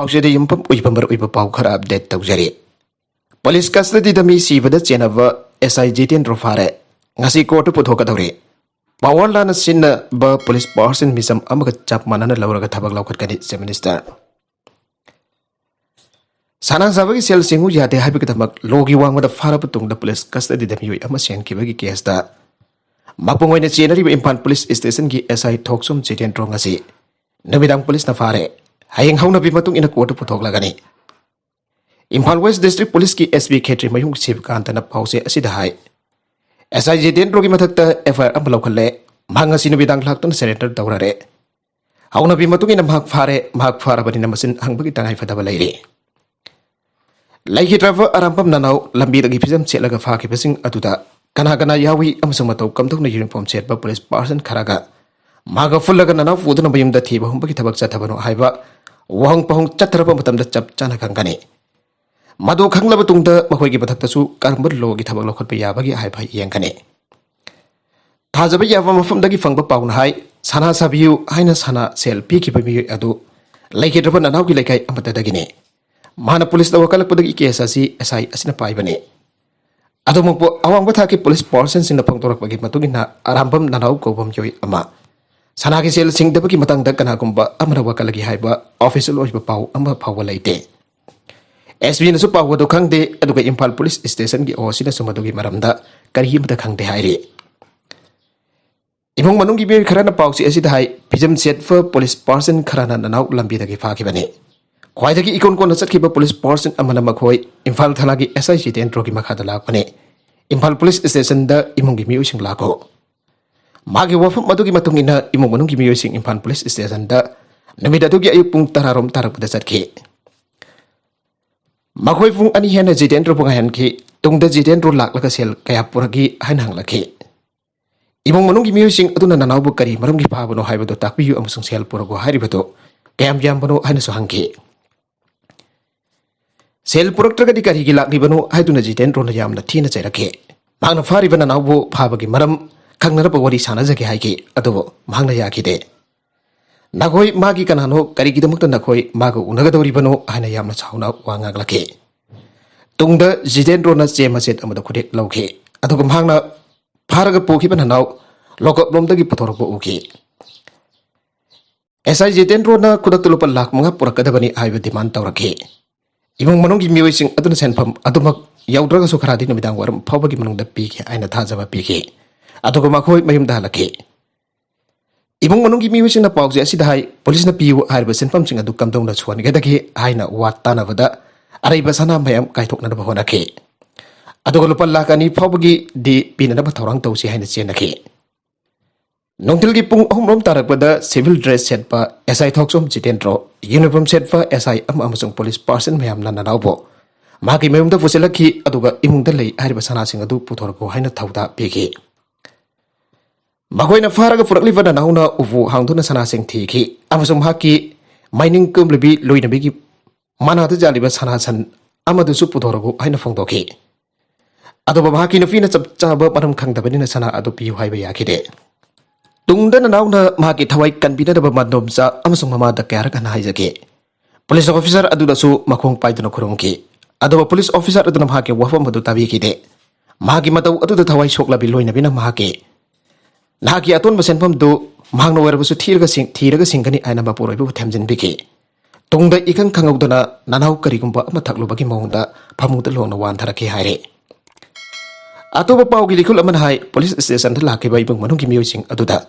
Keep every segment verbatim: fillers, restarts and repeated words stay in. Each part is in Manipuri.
ꯄꯥꯎꯆꯦꯗ ꯌꯨꯝꯐꯝ ꯑꯣꯏꯕ ꯃꯔꯨꯑꯣꯏꯕ ꯄꯥꯎ ꯈꯔ ꯑꯞꯗꯦꯠ ꯇꯧꯖꯔꯤ꯫ ꯄꯨꯂꯤꯁ ꯀꯁꯇꯗꯤꯗ ꯃꯤ ꯁꯤꯕꯗ ꯆꯦꯟꯅꯕ ꯑꯦꯁ ꯑꯥꯏ ꯖꯤꯇꯦꯟꯗ꯭ꯔꯣ ꯐꯥꯔꯦ꯫ ꯉꯁꯤ ꯀꯣꯔꯠꯇ ꯄꯨꯊꯣꯛꯀꯗꯧꯔꯤ꯫ ꯄꯋꯥꯔ ꯂꯥꯟꯅ ꯁꯤꯖꯤꯟꯅꯕ ꯄꯨꯂꯤꯁ ꯄꯥꯔꯁꯟ ꯃꯤꯆꯝ ꯑꯃꯒ ꯆꯞ ꯃꯥꯟꯅꯅ ꯂꯧꯔꯒ ꯊꯕꯛ ꯂꯧꯈꯠꯀꯅꯤ ꯆꯤꯐ ꯃꯤꯅꯤꯁꯇꯔ꯫ ꯁꯅꯥ ꯁꯥꯕꯒꯤ ꯁꯦꯜ ꯁꯤꯡꯉꯨ ꯌꯥꯗꯦ ꯍꯥꯏꯕꯒꯤꯗꯃꯛ ꯂꯣꯒꯤ ꯋꯥꯡꯃꯗ ꯐꯥꯔꯕ ꯇꯨꯡꯗ ꯄꯨꯂꯤꯁ ꯀꯁꯇꯗꯤꯗ ꯃꯤꯑꯣꯏ ꯑꯃ ꯁꯤꯍꯟꯈꯤꯕꯒꯤ ꯀꯦꯁꯇ ꯃꯄꯨꯡ ꯑꯣꯏꯅ ꯆꯦꯟꯅꯔꯤꯕ ꯏꯝꯐꯥꯜ ꯄꯨꯂꯤꯁ ꯁ꯭ꯇꯦꯁꯟꯒꯤ ꯑꯦꯁ ꯑꯥꯏ ꯊꯣꯛꯆꯣꯝ ꯖꯤꯇꯦꯟꯗ꯭ꯔꯣ ꯉꯁꯤ ꯅꯨꯃꯤꯗꯥꯡ ꯄꯨꯂꯤꯁꯅ ꯐꯥꯔꯦ꯫ ꯍꯌꯦꯡ ꯍꯧꯅꯕꯤ ꯃꯇꯨꯡ ꯏꯟꯅ ꯀꯣꯔꯠꯇ ꯄꯨꯊꯣꯛꯂꯒꯅꯤ꯫ ꯏꯝꯐꯥꯜ ꯋꯦꯁ ꯗꯤꯁꯇ꯭ꯔꯤꯛ ꯄꯨꯂꯤꯁꯀꯤ ꯑꯦꯁ ꯄꯤ ꯈꯦꯇ꯭ꯔꯤ ꯃꯌꯨꯝ ꯁꯤꯕꯀꯥꯟꯇꯅ ꯄꯥꯎꯆꯦ ꯑꯁꯤꯗ ꯍꯥꯏ, ꯑꯦꯁ ꯑꯥꯏ ꯖꯤꯇꯦꯟꯗ꯭ꯔꯣꯒꯤ ꯃꯊꯛꯇ ꯑꯦꯐ ꯑꯥꯏ ꯑꯥꯔ ꯑꯃ ꯂꯧꯈꯠꯂꯦ꯫ ꯃꯍꯥꯛ ꯉꯁꯤ ꯅꯨꯃꯤꯗꯥꯡ ꯂꯥꯛꯇꯨꯅ ꯁꯔꯦꯟꯗꯔ ꯇꯧꯔꯔꯦ꯫ ꯍꯧꯅꯕꯤ ꯃꯇꯨꯡ ꯏꯟꯅ ꯃꯍꯥꯛ ꯐꯥꯔꯦ꯫ ꯃꯍꯥꯛ ꯐꯥꯔꯕꯅꯤꯅ ꯃꯆꯤꯟ ꯍꯪꯕꯒꯤ ꯇꯉꯥꯏꯐꯗꯕ ꯂꯩꯔꯤ꯫ ꯂꯩꯈꯤꯗ꯭ꯔꯕ ꯑꯔꯥꯝꯕꯝ ꯅꯅꯥꯎ ꯂꯝꯕꯤꯗꯒꯤ ꯐꯤꯖꯝ ꯁꯦꯠꯂꯒ ꯐꯥꯈꯤꯕꯁꯤꯡ ꯑꯗꯨꯗ ꯀꯅꯥ ꯀꯅꯥ ꯌꯥꯎꯏ ꯑꯃꯁꯨꯡ ꯃꯇꯧ ꯀꯝꯗꯧꯅ ꯌꯨꯅꯤꯐꯣꯔꯝ ꯁꯦꯠꯄ ꯄꯨꯂꯤꯁ ꯄꯥꯔꯁꯟ ꯈꯔꯒ ꯃꯥꯒ ꯄꯨꯜꯂꯒ ꯅꯅꯥꯎ ꯄꯨꯗꯨꯅ ꯃꯌꯨꯝꯗ ꯊꯤꯕ ꯍꯨꯝꯕꯒꯤ ꯊꯕꯛ ꯆꯠꯊꯕꯅꯣ ꯍꯥꯏꯕ ꯋꯥꯍꯪ ꯄꯥꯎꯍꯪ ꯆꯠꯊꯔꯕ ꯃꯇꯝꯗ ꯆꯞ ꯆꯥꯅ ꯈꯪꯒꯅꯤ꯫ ꯃꯗꯨ ꯈꯪꯂꯕ ꯇꯨꯡꯗ ꯃꯈꯣꯏꯒꯤ ꯃꯊꯛꯇꯁꯨ ꯀꯔꯝꯕ ꯂꯣꯒꯤ ꯊꯕꯛ ꯂꯧꯈꯠꯄ ꯌꯥꯕꯒꯦ ꯍꯥꯏꯕ ꯌꯦꯡꯒꯅꯤ꯫ ꯊꯥꯖꯕ ꯌꯥꯕ ꯃꯐꯝꯗꯒꯤ ꯐꯪꯕ ꯄꯥꯎꯅ ꯍꯥꯏ, ꯁꯅꯥ ꯁꯥꯕꯤꯌꯨ ꯍꯥꯏꯅ ꯁꯅꯥ ꯁꯦꯜ ꯄꯤꯈꯤꯕ ꯃꯤꯑꯣꯏ ꯑꯗꯨ ꯂꯩꯈꯤꯗ꯭ꯔꯕ ꯅꯅꯥꯎꯒꯤ ꯂꯩꯀꯥꯏ ꯑꯃꯠꯇꯗꯒꯤꯅꯤ꯫ ꯃꯍꯥꯛꯅ ꯄꯨꯂꯤꯁꯇ ꯋꯥꯀꯠꯂꯛꯄꯗꯒꯤ ꯀꯦꯁ ꯑꯁꯤ ꯑꯦꯁ ꯑꯥꯏ ꯑꯁꯤꯅ ꯄꯥꯏꯕꯅꯤ꯫ ꯑꯗꯨꯃꯛꯄꯨ ꯑꯋꯥꯡꯕ ꯊꯥꯛꯀꯤ ꯄꯨꯂꯤꯁ ꯄꯥꯔꯁꯟꯁꯤꯡꯅ ꯐꯣꯡꯗꯣꯔꯛꯄꯒꯤ ꯃꯇꯨꯡ ꯏꯟꯅ ꯑꯔꯥꯝꯕꯝ ꯅꯅꯥꯎ ꯀꯧꯕ ꯃꯤꯑꯣꯏ ꯑꯃ ꯁꯅꯥꯒꯤ ꯁꯦꯜ ꯁꯤꯡꯗꯕꯒꯤ ꯃꯇꯥꯡꯗ ꯀꯅꯥꯒꯨꯝꯕ ꯑꯃꯅ ꯋꯥꯀꯠꯂꯒꯦ ꯍꯥꯏꯕ ꯑꯣꯐꯤꯁꯤꯌꯦꯜ ꯑꯣꯏꯕ ꯄꯥꯎ ꯑꯃ ꯐꯥꯎꯕ ꯂꯩꯇꯦ꯫ ꯑꯦꯁ ꯄꯤꯅꯁꯨ ꯄꯥꯎ ꯑꯗꯨ ꯈꯪꯗꯦ, ꯑꯗꯨꯒ ꯏꯝꯐꯥꯜ ꯄꯨꯂꯤꯁ ꯁ꯭ꯇꯦꯁꯟꯒꯤ ꯑꯣ ꯁꯤꯅꯁꯨ ꯃꯗꯨꯒꯤ ꯃꯔꯝꯗ ꯀꯔꯤ ꯑꯃꯠꯇ ꯈꯪꯗꯦ ꯍꯥꯏꯔꯤ꯫ ꯏꯃꯨꯡ ꯃꯅꯨꯡꯒꯤ ꯃꯤꯑꯣꯏ ꯈꯔꯅ ꯄꯥꯎꯆꯦ ꯑꯁꯤꯗ ꯍꯥꯏ, ꯐꯤꯖꯝ ꯁꯦꯠꯄ ꯄꯨꯂꯤꯁ ꯄꯥꯔꯁꯟ ꯈꯔꯅ ꯅꯅꯥꯎ ꯂꯝꯕꯤꯗꯒꯤ ꯐꯥꯈꯤꯕꯅꯤ꯫ ꯈ꯭ꯋꯥꯏꯗꯒꯤ ꯏꯀꯣꯟ ꯀꯣꯟꯅ ꯆꯠꯈꯤꯕ ꯄꯨꯂꯤꯁ ꯄꯥꯔꯁꯟ ꯑꯃꯅ ꯃꯈꯣꯏ ꯏꯝꯐꯥꯜ ꯊꯅꯥꯒꯤ ꯑꯦꯁ ꯑꯥꯏ ꯖꯤꯇꯦꯟꯗ꯭ꯔꯣꯒꯤ ꯃꯈꯥꯗ ꯂꯥꯛꯄꯅꯤ꯫ ꯏꯝꯐꯥꯜ ꯄꯨꯂꯤꯁ ꯁ꯭ꯇꯦꯁꯟꯗ ꯏꯃꯨꯡꯒꯤ ꯃꯤꯑꯣꯏꯁꯤꯡ ꯂꯥꯛꯈꯣ꯫ ꯃꯥꯒꯤ ꯋꯥꯐꯝ ꯑꯗꯨꯒꯤ ꯃꯇꯨꯡ ꯏꯟꯅ ꯏꯃꯨꯡ ꯃꯅꯨꯡꯒꯤ ꯃꯤꯑꯣꯏꯁꯤꯡ ꯏꯝꯐꯥꯜ ꯄꯨꯂꯤꯁ ꯁ꯭ꯇꯦꯁꯟꯗ ꯅꯨꯃꯤꯠ ꯑꯗꯨꯒꯤ ꯑꯌꯨꯛ ꯄꯨꯡ ꯇꯔꯥꯔꯣꯝ ꯇꯥꯔꯛꯄꯗ ꯆꯠꯈꯤ꯫ ꯃꯈꯣꯏ ꯄꯨꯡ ꯑꯅꯤ ꯍꯦꯟꯅ ꯖꯤꯇꯦꯟꯗ꯭ꯔꯕꯨ ꯉꯥꯏꯍꯟꯈꯤ꯫ ꯇꯨꯡꯗ ꯖꯤꯇꯦꯟꯗ꯭ꯔ ꯂꯥꯛꯂꯒ ꯁꯦꯜ ꯀꯌꯥ ꯄꯨꯔꯛꯈꯤ ꯍꯥꯏꯅ ꯍꯪꯂꯛꯈꯤ꯫ ꯏꯃꯨꯡ ꯃꯅꯨꯡꯒꯤ ꯃꯤꯑꯣꯏꯁꯤꯡ ꯑꯗꯨꯅ ꯅꯅꯥꯎꯕꯨ ꯀꯔꯤ ꯃꯔꯝꯒꯤ ꯐꯥꯕꯅꯣ ꯍꯥꯏꯕꯗꯨ ꯇꯥꯛꯄꯤꯌꯨ ꯑꯃꯁꯨꯡ ꯁꯦꯜ ꯄꯨꯔꯛꯎ ꯍꯥꯏꯔꯤꯕꯗꯨ ꯀꯌꯥꯝ ꯌꯥꯝꯕꯅꯣ ꯍꯥꯏꯅꯁꯨ ꯍꯪꯈꯤ꯫ ꯁꯦꯜ ꯄꯨꯔꯛꯇ꯭ꯔꯒꯗꯤ ꯀꯔꯤꯒꯤ ꯂꯥꯛꯂꯤꯕꯅꯣ ꯍꯥꯏꯗꯨꯅ ꯖꯤꯇꯦꯟꯗ꯭ꯔꯣꯅ ꯌꯥꯝꯅ ꯊꯤꯅ ꯆꯩꯔꯛꯈꯤ꯫ ꯃꯍꯥꯛꯅ ꯐꯥꯔꯤꯕ ꯅꯅꯥꯎꯕꯨ ꯐꯥꯕꯒꯤ ꯃꯔꯝ ꯈꯪꯅꯅꯕ ꯋꯥꯔꯤ ꯁꯥꯟꯅꯖꯒꯦ ꯍꯥꯏꯈꯤ, ꯑꯗꯨꯕꯨ ꯃꯍꯥꯛꯅ ꯌꯥꯈꯤꯗꯦ꯫ "ꯅꯈꯣꯏ ꯃꯥꯒꯤ ꯀꯅꯥꯅꯣ? ꯀꯔꯤꯒꯤꯗꯃꯛꯇ ꯅꯈꯣꯏ ꯃꯥꯒ ꯎꯅꯒꯗꯧꯔꯤꯕꯅꯣ?" ꯍꯥꯏꯅ ꯌꯥꯝꯅ ꯁꯥꯎꯅ ꯋꯥ ꯉꯥꯡꯂꯛꯈꯤ꯫ ꯇꯨꯡꯗ ꯖꯤꯇꯦꯟꯗ꯭ꯔꯣꯅ ꯆꯦ ꯃꯆꯦꯠ ꯑꯃꯗ ꯈꯨꯗꯦꯛ ꯂꯧꯈꯤ, ꯑꯗꯨꯒ ꯃꯍꯥꯛꯅ ꯐꯥꯔꯒ ꯄꯨꯈꯤꯕ ꯅꯅꯥꯎ ꯂꯣꯀꯞ ꯂꯣꯝꯗꯒꯤ ꯄꯨꯊꯣꯔꯛꯄ ꯎꯈꯤ꯫ ꯑꯦꯁ ꯑꯥꯏ ꯖꯤꯇꯦꯟꯗ꯭ꯔꯣꯅ ꯈꯨꯗꯛꯇ ꯂꯨꯄꯥ ꯂꯥꯈ ꯃꯉꯥ ꯄꯨꯔꯛꯀꯗꯕꯅꯤ ꯍꯥꯏꯕ ꯗꯤꯃꯥꯟ ꯇꯧꯔꯛꯈꯤ꯫ ꯏꯃꯨꯡ ꯃꯅꯨꯡꯒꯤ ꯃꯤꯑꯣꯏꯁꯤꯡ ꯑꯗꯨꯅ ꯁꯦꯟꯐꯝ ꯑꯗꯨꯃꯛ ꯌꯧꯗ꯭ꯔꯒꯁꯨ ꯈꯔꯗꯤ ꯅꯨꯃꯤꯗꯥꯡ ꯋꯥꯏꯔꯝ ꯐꯥꯎꯕꯒꯤ ꯃꯅꯨꯡꯗ ꯄꯤꯒꯦ ꯍꯥꯏꯅ ꯊꯥꯖꯕ ꯄꯤꯈꯤ꯫ ꯑꯗꯨꯒ ꯃꯈꯣꯏ ꯃꯌꯨꯝꯗ ꯍꯜꯂꯛꯈꯤ꯫ ꯏꯃꯨꯡ ꯃꯅꯨꯡꯒꯤ ꯃꯤꯑꯣꯏꯁꯤꯡꯅ ꯄꯥꯎꯁꯦ ꯑꯁꯤꯗ ꯍꯥꯏ, ꯄꯨꯂꯤꯁꯅ ꯄꯤꯌꯨ ꯍꯥꯏꯔꯤꯕ ꯁꯦꯟꯐꯝꯁꯤꯡ ꯑꯗꯨ ꯀꯝꯗꯧꯅ ꯁꯨꯍꯟꯒꯗꯒꯦ ꯍꯥꯏꯅ ꯋꯥ ꯇꯥꯅꯕꯗ ꯑꯔꯩꯕ ꯁꯅꯥ ꯃꯌꯥꯝ ꯀꯥꯏꯊꯣꯛꯅꯅꯕ ꯍꯣꯠꯅꯈꯤ꯫ ꯑꯗꯨꯒ ꯂꯨꯄꯥ ꯂꯥꯈ ꯑꯅꯤ ꯐꯥꯎꯕꯒꯤꯗꯤ ꯄꯤꯅꯅꯕ ꯊꯧꯔꯥꯡ ꯇꯧꯁꯤ ꯍꯥꯏꯅ ꯆꯦꯟꯅꯈꯤ꯫ ꯅꯨꯡꯊꯤꯜꯒꯤ ꯄꯨꯡ ꯑꯍꯨꯝ ꯔꯣꯝ ꯇꯥꯔꯛꯄꯗ ꯁꯤꯚꯤꯜ ꯗ꯭ꯔꯦꯁ ꯁꯦꯠꯄ ꯑꯦꯁ ꯑꯥꯏ ꯊꯣꯛꯆꯣꯝ ꯖꯤꯇꯦꯟꯗ꯭ꯔꯣ, ꯌꯨꯅꯤꯐꯣꯔꯝ ꯁꯦꯠꯄ ꯑꯦꯁ ꯑꯥꯏ ꯑꯃ ꯑꯃꯁꯨꯡ ꯄꯨꯂꯤꯁ ꯄꯥꯔꯁꯟ ꯃꯌꯥꯝꯅ ꯅꯅꯥꯎꯕꯨ ꯃꯍꯥꯛꯀꯤ ꯃꯌꯨꯝꯗ ꯄꯨꯁꯤꯜꯂꯛꯈꯤ, ꯑꯗꯨꯒ ꯏꯃꯨꯡꯗ ꯂꯩ ꯍꯥꯏꯔꯤꯕ ꯁꯅꯥꯁꯤꯡ ꯑꯗꯨ ꯄꯨꯊꯣꯔꯛꯎ ꯍꯥꯏꯅ ꯊꯧꯗꯥ ꯄꯤꯈꯤ꯫ ꯃꯈꯣꯏꯅ ꯐꯥꯔꯒ ꯄꯨꯔꯛꯂꯤꯕ ꯅꯅꯥꯎꯅ ꯎꯄꯨ ꯍꯥꯡꯗꯨꯅ ꯁꯅꯥꯁꯤꯡ ꯊꯤꯈꯤ ꯑꯃꯁꯨꯡ ꯃꯍꯥꯛꯀꯤ ꯃꯥꯏꯅꯤꯡ ꯀꯨꯝꯂꯕꯤ ꯂꯣꯏꯅꯕꯤꯒꯤ ꯃꯅꯥꯗ ꯌꯥꯜꯂꯤꯕ ꯁꯅꯥ ꯁꯟ ꯑꯃꯗꯨꯁꯨ ꯄꯨꯊꯣꯔꯛꯎ ꯍꯥꯏꯅ ꯐꯣꯡꯗꯣꯛꯈꯤ꯫ ꯑꯗꯨꯕꯨ ꯃꯍꯥꯛꯀꯤ ꯅꯨꯄꯤꯅ ꯆꯞ ꯆꯥꯕ ꯃꯔꯝ ꯈꯪꯗꯕꯅꯤꯅ ꯁꯅꯥ ꯑꯗꯨ ꯄꯤꯌꯨ ꯍꯥꯏꯕ ꯌꯥꯈꯤꯗꯦ꯫ ꯇꯨꯡꯗ ꯅꯅꯥꯎꯅ ꯃꯍꯥꯛꯀꯤ ꯊꯋꯥꯏ ꯀꯟꯕꯤꯅꯗꯕ ꯃꯥꯟꯗꯣꯝꯆꯥ ꯑꯃꯁꯨꯡ ꯃꯃꯥꯗ ꯀꯌꯥꯔꯛ ꯍꯟꯅ ꯍꯥꯏꯖꯈꯤ꯫ ꯄꯨꯂꯤꯁ ꯑꯣꯐꯤꯁꯥꯔ ꯑꯗꯨꯗꯁꯨ ꯃꯈꯣꯡ ꯄꯥꯏꯗꯨꯅ ꯈꯨꯔꯨꯝꯈꯤ꯫ ꯑꯗꯨꯕꯨ ꯄꯨꯂꯤꯁ ꯑꯣꯐꯤꯁꯥꯔ ꯑꯗꯨꯅ ꯃꯍꯥꯛꯀꯤ ꯋꯥꯐꯝ ꯑꯗꯨ ꯇꯥꯕꯤꯈꯤꯗꯦ꯫ ꯃꯍꯥꯛꯀꯤ ꯃꯇꯧ ꯑꯗꯨꯗ ꯊꯋꯥꯏ ꯁꯣꯛꯂꯕꯤ ꯂꯣꯏꯅꯕꯤꯅ ꯃꯍꯥꯛꯀꯤ, "ꯅꯍꯥꯛꯀꯤ ꯑꯇꯣꯟꯕ ꯁꯦꯟꯐꯝꯗꯨ ꯃꯍꯥꯛꯅ ꯑꯣꯏꯔꯕꯁꯨ ꯊꯤꯔꯒ ꯁꯤꯡ-, ꯊꯤꯔꯒ ꯁꯤꯡꯒꯅꯤ" ꯍꯥꯏꯅ ꯃꯄꯨꯔꯣꯏꯕꯕꯨ ꯊꯦꯝꯖꯤꯟꯕꯤꯈꯤ꯫ ꯇꯨꯡꯗ ꯏꯈꯪ ꯈꯪꯍꯧꯗꯅ ꯅꯅꯥꯎ ꯀꯔꯤꯒꯨꯝꯕ ꯑꯃ ꯊꯛꯂꯨꯕꯒꯤ ꯃꯑꯣꯡꯗ ꯐꯃꯨꯡꯗ ꯂꯣꯡꯅ ꯋꯥꯟꯊꯔꯛꯈꯤ ꯍꯥꯏꯔꯦ꯫ ꯑꯇꯣꯞꯄ ꯄꯥꯎꯒꯤ ꯂꯤꯈꯨꯜ ꯑꯃꯅ ꯍꯥꯏ, ꯄꯨꯂꯤꯁ ꯁ꯭ꯇꯦꯁꯟꯗ ꯂꯥꯛꯈꯤꯕ ꯏꯃꯨꯡ ꯃꯅꯨꯡꯒꯤ ꯃꯤꯑꯣꯏꯁꯤꯡ ꯑꯗꯨꯗ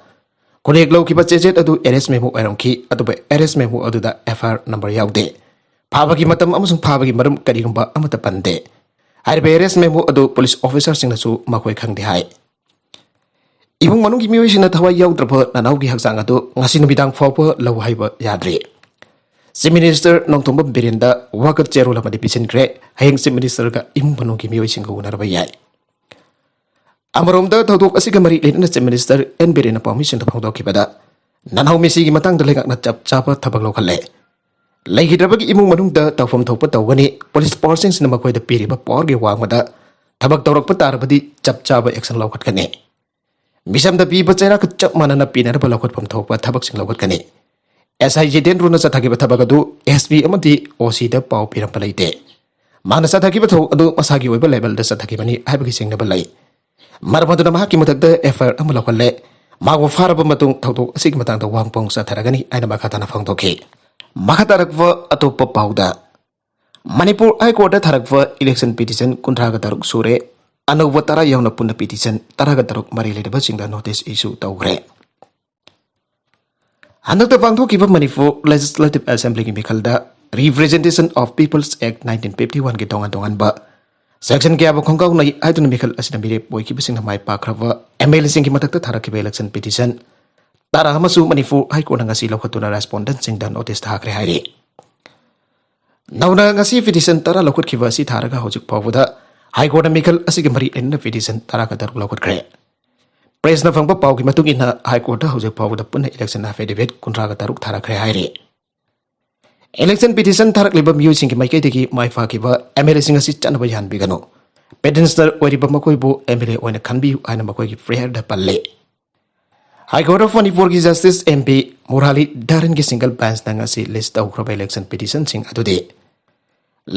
ꯈꯨꯂꯦꯛ ꯂꯧꯈꯤꯕ ꯆꯦꯆꯦꯠ ꯑꯗꯨ ꯑꯦꯔꯦꯁ ꯃꯦꯃꯣ ꯑꯣꯏꯔꯝꯈꯤ, ꯑꯗꯨꯕꯨ ꯑꯦꯔꯦꯁ ꯃꯦꯃꯣ ꯑꯗꯨꯗ ꯑꯦꯐ ꯑꯥꯏ ꯑꯥꯔ ꯅꯝꯕꯔ ꯌꯥꯎꯗꯦ꯫ ꯐꯥꯕꯒꯤ ꯃꯇꯝ ꯑꯃꯁꯨꯡ ꯐꯥꯕꯒꯤ ꯃꯔꯝ ꯀꯔꯤꯒꯨꯝꯕ ꯑꯃꯠꯇ ꯄꯟꯗꯦ꯫ ꯍꯥꯏꯔꯤꯕ ꯑꯦꯔꯦꯁ ꯃꯦꯃꯣ ꯑꯗꯨ ꯄꯨꯂꯤꯁ ꯑꯣꯐꯤꯁꯥꯔꯁꯤꯡꯅꯁꯨ ꯃꯈꯣꯏ ꯈꯪꯗꯦ ꯍꯥꯏ꯫ ꯏꯃꯨꯡ ꯃꯅꯨꯡꯒꯤ ꯃꯤꯑꯣꯏꯁꯤꯡꯅ ꯊꯋꯥꯏ ꯌꯥꯎꯗ꯭ꯔꯕ ꯅꯅꯥꯎꯒꯤ ꯍꯛꯆꯥꯡ ꯑꯗꯨ ꯉꯁꯤ ꯅꯨꯃꯤꯗꯥꯡ ꯐꯥꯎꯕ ꯂꯧ ꯍꯥꯏꯕ ꯌꯥꯗ꯭ꯔꯤ꯫ ꯆꯤꯐ ꯃꯤꯅꯤꯁꯇꯔ ꯅꯣꯡꯊꯣꯝꯕꯝ ꯕꯤꯔꯦꯟꯗ ꯋꯥꯀꯠ ꯆꯦꯔꯣꯜ ꯑꯃꯗꯤ ꯄꯤꯁꯤꯟꯈ꯭ꯔꯦ꯫ ꯍꯌꯦꯡ ꯆꯤꯐ ꯃꯤꯅꯤꯁꯇꯔꯒ ꯏꯃꯨꯡ ꯃꯅꯨꯡꯒꯤ ꯃꯤꯑꯣꯏꯁꯤꯡꯒ ꯎꯅꯔꯕ ꯌꯥꯏ꯫ ꯑꯃꯔꯣꯝꯗ ꯊꯧꯗꯣꯛ ꯑꯁꯤꯒ ꯃꯔꯤ ꯂꯩꯅꯅ ꯆꯤꯐ ꯃꯤꯅꯤꯁꯇꯔ ꯑꯦꯟ ꯕꯤꯔꯦꯟꯅ ꯄꯥꯎꯃꯤꯁꯤꯡꯗ ꯐꯣꯡꯗꯣꯛꯈꯤꯕꯗ, ꯅꯅꯥꯎ ꯃꯤꯁꯤꯒꯤ ꯃꯇꯥꯡꯗ ꯂꯩꯉꯥꯛꯅ ꯆꯞ ꯆꯥꯕ ꯊꯕꯛ ꯂꯧꯈꯠꯂꯦ꯫ ꯂꯩꯈꯤꯗ꯭ꯔꯕꯒꯤ ꯏꯃꯨꯡ ꯃꯅꯨꯡꯗ ꯇꯧꯐꯝ ꯊꯣꯛꯄ ꯇꯧꯒꯅꯤ꯫ ꯄꯨꯂꯤꯁ ꯄꯥꯋꯔꯁꯤꯡꯁꯤꯅ ꯃꯈꯣꯏꯗ ꯄꯤꯔꯤꯕ ꯄꯥꯋꯔꯒꯤ ꯋꯥꯡꯃꯗ ꯊꯕꯛ ꯇꯧꯔꯛꯄ ꯇꯥꯔꯕꯗꯤ ꯆꯞ ꯆꯥꯕ ꯑꯦꯛꯁꯟ ꯂꯧꯈꯠꯀꯅꯤ꯫ ꯃꯤꯁꯝꯗ ꯄꯤꯕ ꯆꯩꯔꯥꯛꯀ ꯆꯞ ꯃꯥꯟꯅꯅ ꯄꯤꯅꯅꯕ ꯂꯧꯈꯠꯐꯝ ꯊꯣꯛꯄ ꯊꯕꯛꯁꯤꯡ ꯂꯧꯈꯠꯀꯅꯤ꯫ ꯑꯦꯁ ꯑꯥꯏ ꯖꯤꯇꯦꯟꯗ꯭ꯔꯣꯅ ꯆꯠꯊꯈꯤꯕ ꯊꯕꯛ ꯑꯗꯨ ꯑꯦꯁ ꯄꯤ ꯑꯃꯗꯤ ꯑꯣ ꯁꯤꯗ ꯄꯥꯎ ꯄꯤꯔꯝꯕ ꯂꯩꯇꯦ꯫ ꯃꯍꯥꯛꯅ ꯆꯠꯊꯈꯤꯕ ꯊꯧ ꯑꯗꯨ ꯃꯁꯥꯒꯤ ꯑꯣꯏꯕ ꯂꯦꯚꯦꯜꯗ ꯆꯠꯊꯈꯤꯕꯅꯤ ꯍꯥꯏꯕꯒꯤ ꯆꯤꯡꯅꯕ ꯂꯩ꯫ ꯃꯔꯝ ꯑꯗꯨꯅ ꯃꯍꯥꯛꯀꯤ ꯃꯊꯛꯇ ꯑꯦꯐ ꯑꯥꯏ ꯑꯥꯔ ꯑꯃ ꯂꯧꯍꯜꯂꯦ꯫ ꯃꯍꯥꯛꯄꯨ ꯐꯥꯔꯕ ꯃꯇꯨꯡ ꯊꯧꯗꯣꯛ ꯑꯁꯤꯒꯤ ꯃꯇꯥꯡꯗ ꯋꯥꯍꯪ ꯄꯥꯎ ꯆꯠꯊꯔꯒꯅꯤ ꯍꯥꯏꯅ ꯃꯈꯥ ꯇꯥꯅ ꯐꯣꯡꯗꯣꯛꯈꯤ꯫ ꯃꯈꯥ ꯇꯥꯔꯛꯄ ꯑꯇꯣꯞꯄ ꯄꯥꯎꯗ, ꯃꯅꯤꯄꯨꯔ ꯍꯥꯏ ꯀꯣꯔꯠꯇ ꯊꯥꯔꯛꯄ ꯏꯂꯦꯛꯁꯟ ꯄꯤꯇꯤꯁꯟ ꯀꯨꯟꯊ꯭ꯔꯥꯒ ꯇꯔꯨꯛ ꯁꯨꯔꯦ꯫ ꯑꯅꯧꯕ ꯇꯔꯥ ꯌꯥꯎꯅ ꯄꯨꯟꯅ ꯄꯤꯇꯤꯁꯟ ꯇꯔꯥꯒ ꯇꯔꯨꯛ ꯃꯔꯤ ꯂꯩꯅꯕꯁꯤꯡꯗ ꯅꯣꯇꯤꯁ ꯏꯁꯨ ꯇꯧꯈ꯭ꯔꯦ꯫ ꯍꯟꯗꯛꯇ ꯄꯥꯡꯊꯣꯛꯈꯤꯕ ꯃꯅꯤꯄꯨꯔ ꯂꯦꯖꯤꯁꯂꯦꯇꯤꯚ ꯑꯦꯁꯦꯝꯕ꯭ꯂꯤꯒꯤ ꯃꯤꯈꯜꯗ Representation of People's Act nineteen fifty one ꯒꯤ ꯇꯣꯉꯥꯟ ꯇꯣꯉꯥꯟꯕ ꯁꯦꯛꯁꯟ ꯀꯌꯥꯕꯨ ꯈꯣꯡꯒꯥꯎꯅꯩ ꯍꯥꯏꯗꯨꯅ ꯃꯤꯈꯜ ꯑꯁꯤꯗ ꯃꯤꯔꯦꯞ ꯑꯣꯏꯈꯤꯕꯁꯤꯡꯅ ꯃꯥꯏ ꯄꯥꯛꯈ꯭ꯔꯕ ꯑꯦꯝ ꯑꯦꯜ ꯑꯦꯁꯤꯡꯒꯤ ꯃꯊꯛꯇ ꯊꯥꯔꯛꯈꯤꯕ ꯏꯂꯦꯛꯁꯟ ꯄꯤꯇꯤꯁꯟ ꯇꯔꯥ ꯑꯃꯁꯨ ꯃꯅꯤꯄꯨꯔ ꯍꯥꯏ ꯀꯣꯔꯠꯅ ꯉꯁꯤ ꯂꯧꯈꯠꯇꯨꯅ ꯔꯦꯁꯄꯣꯟꯗꯦꯟꯠꯁꯤꯡꯗ ꯅꯣꯇꯤꯁ ꯊꯥꯈ꯭ꯔꯦ ꯍꯥꯏꯔꯤ꯫ ꯅꯧꯅ ꯉꯁꯤ ꯄꯤꯇꯤꯁꯟ ꯇꯔꯥ ꯂꯧꯈꯠꯈꯤꯕ ꯑꯁꯤ ꯊꯥꯔꯒ ꯍꯧꯖꯤꯛ ꯐꯥꯎꯕꯗ ꯍꯥꯏ ꯀꯣꯔꯠꯅ ꯃꯤꯈꯜ ꯑꯁꯤꯒꯤ ꯃꯔꯤ ꯂꯩꯅꯅ ꯄꯤꯇꯤꯁꯟ ꯇꯔꯥꯒ ꯇꯔꯨꯛ ꯂꯧꯈꯠꯈ꯭ꯔꯦ꯫ ꯄ꯭ꯔꯦꯁꯅ ꯐꯪꯕ ꯄꯥꯎꯒꯤ ꯃꯇꯨꯡ ꯏꯟꯅ, ꯍꯥꯏ ꯀꯣꯔꯠꯇ ꯍꯧꯖꯤꯛ ꯐꯥꯎꯕꯗ ꯄꯨꯟꯅ ꯏꯂꯦꯛꯁꯟ ꯑꯦꯐꯤꯗꯦꯚꯤꯠ ꯀꯨꯟꯊ꯭ꯔꯥꯒ ꯇꯔꯨꯛ ꯊꯥꯔꯛꯈ꯭ꯔꯦ ꯍꯥꯏꯔꯤ꯫ ꯏꯂꯦꯛꯁꯟ ꯄꯤꯇꯤꯁꯟ ꯊꯥꯔꯛꯂꯤꯕ ꯃꯤꯑꯣꯏꯁꯤꯡꯒꯤ ꯃꯥꯏꯀꯩꯗꯒꯤ ꯃꯥꯏ ꯄꯥꯛꯈꯤꯕ ꯑꯦꯝ ꯑꯦꯜ ꯑꯦꯁꯤꯡ ꯑꯁꯤ ꯆꯠꯅꯕ ꯌꯥꯍꯟꯕꯤꯒꯅꯨ꯫ ꯄꯦꯇꯤꯁꯅꯔ ꯑꯣꯏꯔꯤꯕ ꯃꯈꯣꯏꯕꯨ ꯑꯦꯝ ꯑꯦꯜ ꯑꯦ ꯑꯣꯏꯅ ꯈꯟꯕꯤꯌꯨ ꯍꯥꯏꯅ ꯃꯈꯣꯏꯒꯤ ꯄ꯭ꯔꯦꯌꯔꯗ ꯄꯜꯂꯤ꯫ ꯍꯥꯏ ꯀꯣꯔꯠ ꯑꯣꯐ ꯃꯅꯤꯄꯨꯔꯒꯤ ꯖꯁꯇꯤꯁ ꯑꯦꯝ ꯄꯤ ꯃꯨꯔꯥꯂꯤ ꯙꯔꯟꯒꯤ ꯁꯤꯡꯒꯜ ꯕꯦꯟꯆꯅ ꯉꯁꯤ ꯂꯤꯁ ꯇꯧꯈ꯭ꯔꯕ ꯏꯂꯦꯛꯁꯟ ꯄꯤꯇꯤꯁꯟꯁꯤꯡ ꯑꯗꯨꯗꯤ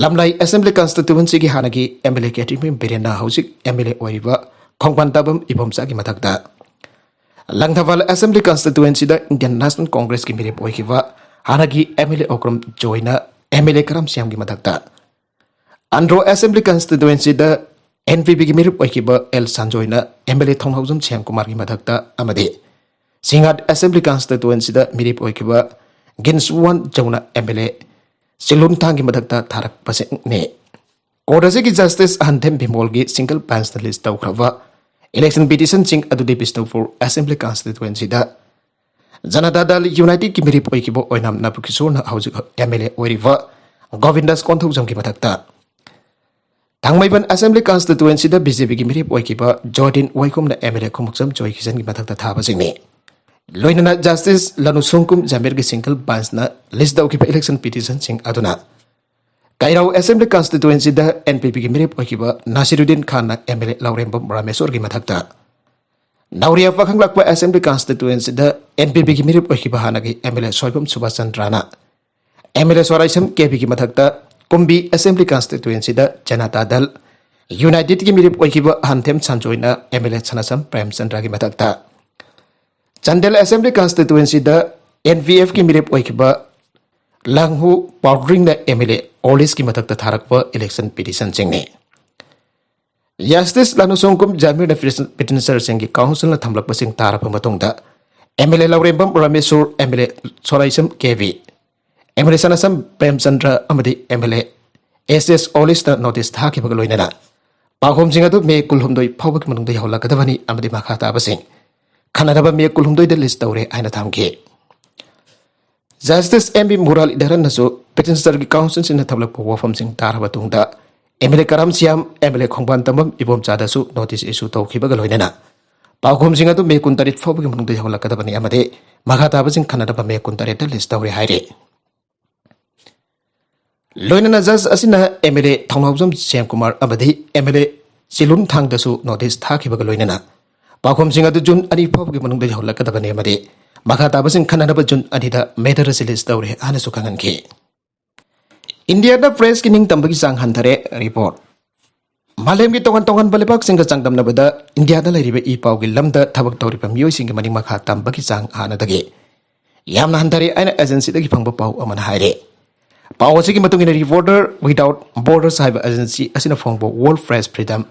ꯂꯝꯂꯥꯏ ꯑꯦꯁꯦꯝꯕ꯭ꯂꯤ ꯀꯟꯁꯇꯤꯇ꯭ꯋꯦꯟꯁꯤꯒꯤ ꯍꯥꯟꯅꯒꯤ ꯑꯦꯝ ꯑꯦꯜ ꯑꯦ ꯀꯦꯇ꯭ꯔꯤꯃꯌꯨꯝ ꯕꯤꯔꯦꯟꯅ ꯍꯧꯖꯤꯛ ꯑꯦꯝ ꯑꯦꯜ ꯑꯦ ꯑꯣꯏꯔꯤꯕ ꯈꯣꯡꯕꯥꯟ ꯇꯥꯕꯝ ꯏꯕꯣꯝꯆꯥꯒꯤ ꯃꯊꯛꯇ, ꯂꯪꯊꯕꯥꯜ ꯑꯦꯁꯦꯝꯕ꯭ꯂꯤ ꯀꯟꯁꯇꯤꯇ꯭ꯋꯦꯟꯁꯤꯗ ꯏꯟꯗꯤꯌꯟ ꯅꯦꯁꯅꯦꯜ ꯀꯣꯡꯒ꯭ꯔꯦꯁꯀꯤ ꯃꯤꯔꯦꯞ ꯑꯣꯏꯈꯤꯕ ꯍꯥꯟꯅꯒꯤ ꯑꯦꯝ ꯑꯦꯜ ꯑꯦ ꯑꯣꯀ꯭ꯔꯝ ꯖꯣꯏꯅ ꯑꯦꯝ ꯑꯦꯜ ꯑꯦ ꯀꯔꯝ ꯁ꯭ꯌꯥꯝꯒꯤ ꯃꯊꯛꯇ, ꯑꯟꯗ꯭ꯔꯣ ꯑꯦꯁꯦꯝꯕ꯭ꯂꯤ ꯀꯟꯁꯇꯤꯇ꯭ꯋꯦꯟꯁꯤꯗ ꯑꯦꯟ ꯄꯤ ꯄꯤꯒꯤ ꯃꯤꯔꯦꯞ ꯑꯣꯏꯈꯤꯕ ꯑꯦꯜ ꯁꯟꯖꯣꯏꯅ ꯑꯦꯝ ꯑꯦꯜ ꯑꯦ ꯊꯣꯡꯅꯥꯎꯖꯝ ꯁ꯭ꯌꯥꯝꯀꯨꯃꯥꯔꯒꯤ ꯃꯊꯛꯇ ꯑꯃꯗꯤ ꯁꯤꯡꯍꯥꯠ ꯑꯦꯁꯦꯝꯕ꯭ꯂꯤ ꯀꯟꯁꯇꯤꯇ꯭ꯋꯦꯟꯁꯤꯗ ꯃꯤꯔꯦꯞ ꯑꯣꯏꯈꯤꯕ ꯒꯤꯟꯁꯋꯥꯟ ꯖꯧꯅ ꯑꯦꯝ ꯑꯦꯜ ꯑꯦ ꯆꯤꯂꯨꯟꯊꯥꯡꯒꯤ ꯃꯊꯛꯇ ꯊꯥꯔꯛꯄꯁꯤꯡꯅꯤ꯫ ꯀꯣꯔꯠ ꯑꯁꯤꯒꯤ ꯖꯁꯇꯤꯁ ꯑꯍꯟꯊꯦꯝ ꯕꯤꯃꯣꯜꯒꯤ ꯁꯤꯡꯒꯜ ꯕꯦꯟꯆꯅ ꯂꯤꯁ ꯇꯧꯈ꯭ꯔꯕ ꯏꯂꯦꯛꯁꯟ ꯄꯤꯇꯤꯁꯟꯁꯤꯡ ꯑꯗꯨꯗꯤ ꯕꯤꯁꯅꯨꯄꯨꯔ ꯑꯦꯁꯦꯝꯕ꯭ꯂꯤ ꯀꯟꯁꯇꯤꯇ꯭ꯋꯦꯟꯁꯤꯗ ꯖꯅꯇꯥ ꯗꯜ ꯌꯨꯅꯥꯏꯇꯦꯗꯀꯤ ꯃꯤꯔꯦꯞ ꯑꯣꯏꯈꯤꯕ ꯑꯣꯏꯅꯥꯝ ꯅꯕꯀꯤꯁꯣꯔꯅ ꯍꯧꯖꯤꯛ ꯑꯦꯝ ꯑꯦꯜ ꯑꯦ ꯑꯣꯏꯔꯤꯕ ꯒꯣꯕꯤꯟꯗꯥꯁ ꯀꯣꯟꯊꯧꯖꯝꯒꯤ ꯃꯊꯛꯇ, ꯊꯥꯡꯃꯩꯕꯟ ꯑꯦꯁꯦꯝꯕ꯭ꯂꯤ ꯀꯟꯁꯇꯤꯇ꯭ꯋꯦꯟꯁꯤꯗ ꯕꯤ ꯖꯦ ꯄꯤꯒꯤ ꯃꯤꯔꯦꯞ ꯑꯣꯏꯈꯤꯕ ꯖꯣꯔꯗꯤꯟ ꯋꯥꯏꯈꯣꯝꯅ ꯑꯦꯝ ꯑꯦꯜ ꯑꯦ ꯈꯣꯡꯎꯞꯆꯝ ꯖꯣꯏ ꯀꯤꯁꯟꯒꯤ ꯃꯊꯛꯇ ꯊꯥꯕꯁꯤꯡꯅꯤ꯫ ꯂꯣꯏꯅꯅ ꯖꯁꯇꯤꯁ ꯂꯅꯨ ꯁꯣꯡꯀꯨꯝ ꯖꯥꯃꯤꯔꯒꯤ ꯁꯤꯡꯒꯜ ꯕꯦꯟꯆꯅ ꯂꯤꯁ ꯇꯧꯈꯤꯕ ꯏꯂꯦꯛꯁꯟ ꯄꯤꯇꯤꯁꯟꯁꯤꯡ ꯑꯗꯨꯅ ꯀꯩꯔꯥꯎ ꯑꯦꯁꯦꯝꯕ꯭ꯂꯤ ꯀꯟꯁꯇꯤꯇ꯭ꯋꯦꯟꯁꯤꯗ ꯑꯦꯟ ꯄꯤ ꯄꯤꯒꯤ ꯃꯤꯔꯦꯞ ꯑꯣꯏꯈꯤꯕ ꯅꯥꯁꯤꯔꯨꯗꯤꯟ ꯈꯥꯟꯅ ꯑꯦꯝ ꯑꯦꯜ ꯑꯦ ꯂꯥꯎꯔꯦꯝꯕꯝ ꯔꯥꯃꯦꯁꯣꯔꯒꯤ ꯃꯊꯛꯇ, ꯅꯥꯎꯔꯤꯌꯥ ꯄꯥꯈꯪꯂꯥꯛꯄ Assembly Constituencyꯗ NPPꯒꯤ ꯃꯤꯔꯦꯞ ꯑꯣꯏꯈꯤꯕ ꯍꯥꯟꯅꯒꯤ MLA ꯁꯣꯏꯕꯝ ꯁꯨꯕꯥꯁ ꯆꯟꯗ꯭ꯔꯅ MLA ꯁꯣꯔꯥꯏꯁꯝ KVꯒꯤ ꯃꯊꯛꯇ ꯀꯨꯝꯕꯤ Assembly Constituencyꯗ ꯖꯅꯇꯥ ꯗꯜ Unitedꯀꯤ ꯃꯤꯔꯦꯞ ꯑꯣꯏꯈꯤꯕ ꯍꯟꯊꯦꯝ ꯁꯟꯖꯣꯏꯅ MLA ꯁꯅꯥꯁꯝ ꯄ꯭ꯔꯦꯝꯆꯟꯗ꯭ꯔꯒꯤ ꯃꯊꯛꯇ ꯆꯥꯟꯗꯦꯜ Assembly Constituencyꯗ NPFꯀꯤ ꯃꯤꯔꯦꯞ ꯑꯣꯏꯈꯤꯕ ꯂꯥꯡꯍꯨ ꯄꯥꯎꯗ꯭ꯔꯤꯡꯅ MLA ꯑꯣꯂꯤꯁꯀꯤ ꯃꯊꯛꯇ ꯊꯥꯔꯛꯄ election petitionꯁꯤꯡꯅꯤ꯫ Justice ꯂꯥꯅꯨꯁꯣꯡꯀꯨꯝ ꯖꯥꯃꯤꯔꯅ petitionerꯁꯤꯡꯒꯤ councilꯅ ꯊꯝꯂꯛꯄꯁꯤꯡ ꯇꯥꯔꯕ ꯃꯇꯨꯡꯗ MLA ꯂꯧꯔꯦꯝꯕꯝ Rameshwor, MLA ꯁꯣꯔꯥꯏꯁꯝ KV, MLA ꯁꯅꯥꯁꯝ Premchandra ꯑꯃꯗꯤ MLA S S ꯑꯣꯂꯤꯁꯅ notice ꯊꯥꯈꯤꯕꯒ ꯂꯣꯏꯅꯅ ꯄꯥꯎꯈꯨꯝꯁꯤꯡ ꯑꯗꯨ ꯃꯦ ꯀꯨꯟꯍꯨꯝꯗꯣꯏ ꯐꯥꯎꯕꯒꯤ ꯃꯅꯨꯡꯗ ꯌꯧꯍꯜꯂꯛꯀꯗꯕꯅꯤ ꯑꯃꯗꯤ ꯃꯈꯥ ꯇꯥꯕꯁꯤꯡ ꯈꯟꯅꯅꯕ ꯃꯦ ꯀꯨꯟꯍꯨꯝꯗꯣꯏꯗ list ꯇꯧꯔꯦ ꯍꯥꯏꯅ ꯊꯝꯈꯤ꯫ Justice M V ꯃꯨꯔꯥꯂꯤꯙꯔꯟꯅꯁꯨ petitionerꯒꯤ councilꯁꯤꯡꯅ ꯊꯝꯂꯛꯄ ꯋꯥꯐꯝꯁꯤꯡ ꯇꯥꯔꯕ ꯃꯇꯨꯡꯗ MLA ꯀꯔꯥꯝ ꯁ꯭ꯌꯥꯝ, MLA ꯈꯣꯡꯕꯥꯟ ꯇꯝꯕꯝ ꯏꯕꯣꯝꯆꯥꯗꯁꯨ notice issue ꯇꯧꯈꯤꯕꯒ ꯂꯣꯏꯅꯅ ꯄꯥꯎꯈꯨꯝꯁꯤꯡ ꯑꯗꯨ ꯃꯦ ꯀꯨꯟꯇꯔꯦꯠ ꯐꯥꯎꯕꯒꯤ ꯃꯅꯨꯡꯗ ꯌꯧꯍꯜꯂꯛꯀꯗꯕꯅꯤ ꯑꯃꯗꯤ ꯃꯈꯥ ꯇꯥꯕꯁꯤꯡ ꯈꯟꯅꯅꯕ ꯃꯦ ꯀꯨꯟꯇꯔꯦꯠꯇ list ꯇꯧꯔꯦ ꯍꯥꯏꯔꯤ꯫ ꯂꯣꯏꯅꯅ judge ꯑꯁꯤꯅ MLA ꯊꯧꯅꯥꯎꯖꯝ ꯁ꯭ꯌꯥꯝꯀꯨꯃꯥꯔ ꯑꯃꯗꯤ MLA ꯆꯤꯂꯨꯝ ꯊꯥꯡꯗꯁꯨ notice ꯊꯥꯈꯤꯕꯒ ꯂꯣꯏꯅꯅ ꯄꯥꯎꯈꯨꯝꯁꯤꯡ ꯑꯗꯨ June ꯑꯅꯤ ꯐꯥꯎꯕꯒꯤ ꯃꯅꯨꯡꯗ ꯌꯧꯍꯜꯂꯛꯀꯗꯕꯅꯤ ꯑꯃꯗꯤ ꯃꯈꯥ ꯇꯥꯕꯁꯤꯡ ꯈꯟꯅꯅꯕ June ꯑꯅꯤꯗ matter ꯑꯁꯤ list ꯇꯧꯔꯦ ꯍꯥꯏꯅꯁꯨ ꯈꯪꯍꯟꯈꯤ꯫ ꯏꯟꯗꯤꯌꯥꯗ pressꯀꯤ ꯅꯤꯡꯇꯝꯕꯒꯤ ꯆꯥꯡ ꯍꯟꯊꯔꯦ꯫ Report꯫ ꯃꯥꯂꯦꯝꯒꯤ ꯇꯣꯉꯥꯟ ꯇꯣꯉꯥꯟꯕ ꯂꯩꯕꯥꯛꯁꯤꯡꯒ ꯆꯥꯡꯗꯝꯅꯕꯗ ꯏꯟꯗꯤꯌꯥꯗ ꯂꯩꯔꯤꯕ ꯏ ꯄꯥꯎꯒꯤ ꯂꯝꯗ ꯊꯕꯛ ꯇꯧꯔꯤꯕ ꯃꯤꯑꯣꯏꯁꯤꯡꯒꯤ ꯃꯅꯤꯡ ꯃꯈꯥ ꯇꯝꯕꯒꯤ ꯆꯥꯡ ꯍꯥꯟꯅꯗꯒꯤ ꯌꯥꯝꯅ ꯍꯟꯊꯔꯦ ꯍꯥꯏꯅ agencyꯗꯒꯤ ꯐꯪꯕ ꯄꯥꯎ ꯑꯃꯅ ꯍꯥꯏꯔꯦ꯫ ꯄꯥꯎ ꯑꯁꯤꯒꯤ ꯃꯇꯨꯡ ꯏꯟꯅ Reporter Without Borders ꯍꯥꯏꯕ agency ꯑꯁꯤꯅ ꯐꯣꯡꯕ World Press Freedom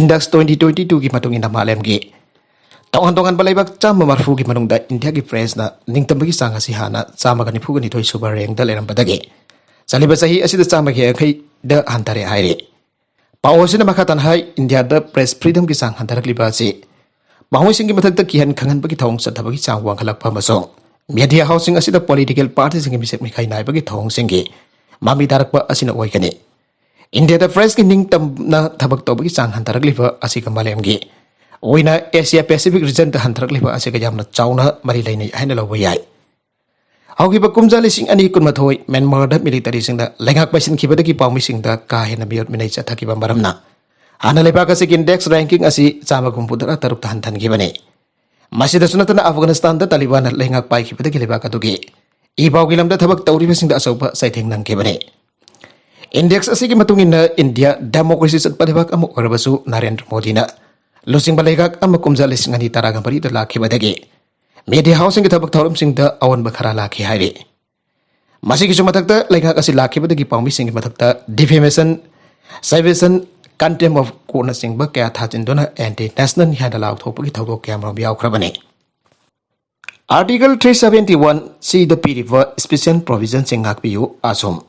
Index twenty twenty twoꯒꯤ ꯃꯇꯨꯡ ꯏꯟꯅ ꯃꯥꯂꯦꯝꯒꯤ ꯇꯣꯉꯥꯟ ꯇꯣꯉꯥꯟꯕ ꯂꯩꯕꯥꯛ ꯆꯥꯝꯃ ꯃꯔꯤꯐꯨꯒꯤ ꯃꯅꯨꯡꯗ ꯏꯟꯗꯤꯌꯥꯒꯤ pressꯅ ꯅꯤꯡꯇꯝꯕꯒꯤ ꯆꯥꯡ ꯑꯁꯤ ꯍꯥꯟꯅ ꯆꯥꯝꯃꯒ ꯅꯤꯐꯨꯒ ꯅꯤꯊꯣꯏ ꯁꯨꯕ rankꯗ ꯂꯩꯔꯝꯕꯗꯒꯤ ꯆꯠꯂꯤꯕ ꯆꯍꯤ ꯑꯁꯤꯗ ꯆꯥꯝꯃꯒ ꯌꯥꯡꯈꯩꯗ ꯍꯟꯊꯔꯦ ꯍꯥꯏꯔꯤ꯫ ꯄꯥꯎ ꯑꯁꯤꯅ ꯃꯈꯥ ꯇꯥꯅ ꯍꯥꯏ, ꯏꯟꯗꯤꯌꯥꯗ press freedomꯒꯤ ꯆꯥꯡ ꯍꯟꯊꯔꯛꯂꯤꯕ ꯑꯁꯤ ꯃꯈꯣꯏꯁꯤꯡꯒꯤ ꯃꯊꯛꯇ ꯀꯤꯍꯟ ꯈꯪꯍꯟꯕꯒꯤ ꯊꯧꯑꯣꯡ ꯆꯠꯊꯕꯒꯤ ꯆꯥꯡ ꯋꯥꯡꯈꯠꯂꯛꯄ ꯑꯃꯁꯨꯡ media houseꯁꯤꯡ ꯑꯁꯤꯗ political partyꯁꯤꯡꯒꯤ ꯃꯤꯁꯛ ꯃꯤꯈꯥꯏ ꯅꯥꯏꯕꯒꯤ ꯊꯧꯑꯣꯡꯁꯤꯡꯒꯤ ꯃꯃꯤ ꯇꯥꯔꯛꯄ ꯑꯁꯤꯅ ꯑꯣꯏꯒꯅꯤ꯫ ꯏꯟꯗꯤꯌꯥꯗ pressꯀꯤ ꯅꯤꯡꯇꯝꯅ ꯊꯕꯛ ꯇꯧꯕꯒꯤ ꯆꯥꯡ ꯍꯟꯊꯔꯛꯂꯤꯕ ꯑꯁꯤꯒ ꯃꯥꯂꯦꯝꯒꯤ ꯑꯣꯏꯅ Asia Pacific regionꯗ ꯍꯟꯊꯔꯛꯂꯤꯕ ꯑꯁꯤꯒ ꯌꯥꯝꯅ ꯆꯥꯎꯅ ꯃꯔꯤ ꯂꯩꯅꯩ ꯍꯥꯏꯅ ꯂꯧꯕ ꯌꯥꯏ꯫ ꯍꯧꯈꯤꯕ ꯀꯨꯝꯖꯥ ꯂꯤꯁꯤꯡ ꯑꯅꯤ ꯀꯨꯟꯃꯥꯊꯣꯏ ꯃ꯭ꯌꯥꯟꯃꯥꯔꯗ militaryꯁꯤꯡꯅ ꯂꯩꯉꯥꯛ ꯄꯥꯏꯁꯤꯟꯈꯤꯕꯗꯒꯤ ꯄꯥꯎꯃꯤꯁꯤꯡꯗ ꯀꯥ ꯍꯦꯟꯅ ꯃꯤꯑꯣꯠ ꯃꯤꯅꯩ ꯆꯠꯊꯈꯤꯕ ꯃꯔꯝꯅ ꯍꯥꯟꯅ ꯂꯩꯕꯥꯛ ꯑꯁꯤꯒꯤ ꯏꯟꯗꯦꯛꯁ ꯔꯦꯡꯀꯤꯡ ꯑꯁꯤ ꯆꯥꯝꯃꯒ ꯍꯨꯝꯐꯨꯇꯔꯥ ꯇꯔꯨꯛꯇ ꯍꯟꯊꯍꯟꯈꯤꯕꯅꯤ꯫ ꯃꯁꯤꯗꯁꯨ ꯅꯠꯇꯅ ꯑꯐꯒꯥꯅꯤꯁꯇꯥꯟꯗ ꯇꯥꯂꯤꯕꯥꯟꯅ ꯂꯩꯉꯥꯛ ꯄꯥꯏꯈꯤꯕꯗꯒꯤ ꯂꯩꯕꯥꯛ ꯑꯗꯨꯒꯤ ꯏ ꯄꯥꯎꯒꯤ ꯂꯝꯗ ꯊꯕꯛ ꯇꯧꯔꯤꯕꯁꯤꯡꯗ ꯑꯆꯧꯕ ꯆꯩꯊꯦꯡ ꯅꯪꯈꯤꯕꯅꯤ꯫ ꯏꯟꯗꯦꯛꯁ ꯑꯁꯤꯒꯤ ꯃꯇꯨꯡ ꯏꯟꯅ ꯏꯟꯗꯤꯌꯥ ꯗꯦꯃꯣꯀ꯭ꯔꯦꯁꯤ ꯆꯠꯄ ꯂꯩꯕꯥꯛ ꯑꯃ ꯑꯣꯏꯔꯕꯁꯨ ꯅꯔꯦꯟꯗ꯭ꯔ ꯃꯣꯗꯤꯅ ꯂꯨꯆꯤꯡꯕ ꯂꯩꯉꯥꯛ ꯑꯃ ꯀꯨꯝꯖꯥ ꯂꯤꯁꯤꯡ ꯑꯅꯤ ꯇꯔꯥꯒ ꯃꯔꯤꯗ ꯂꯥꯛꯈꯤꯕꯗꯒꯤ ꯃꯦꯗꯤꯌꯥ ꯍꯥꯎꯁꯁꯤꯡꯒꯤ ꯊꯕꯛ ꯊꯧꯔꯝꯁꯤꯡꯗ ꯑꯑꯣꯟꯕ ꯈꯔ ꯂꯥꯛꯈꯤ ꯍꯥꯏꯔꯤ꯫ ꯃꯁꯤꯒꯤꯁꯨ ꯃꯊꯛꯇ ꯂꯩꯉꯥꯛ ꯑꯁꯤ ꯂꯥꯛꯈꯤꯕꯗꯒꯤ ꯄꯥꯎꯃꯤꯁꯤꯡꯒꯤ ꯃꯊꯛꯇ defamation, sedition, contempt of courtꯅꯆꯤꯡꯕ ꯀꯌꯥ ꯊꯥꯖꯤꯟꯗꯨꯅ anti national ꯍꯥꯏꯅ ꯂꯥꯎꯊꯣꯛꯄꯒꯤ ꯊꯧꯗꯣꯛ ꯀꯌꯥꯃꯔꯨꯝ ꯌꯥꯎꯈ꯭ꯔꯕꯅꯤ꯫ Article three seventy one Cꯗ ꯄꯤꯔꯤꯕ special provisionꯁꯤꯡ ꯉꯥꯛꯄꯤꯌꯨ ꯑꯁꯨꯝ꯫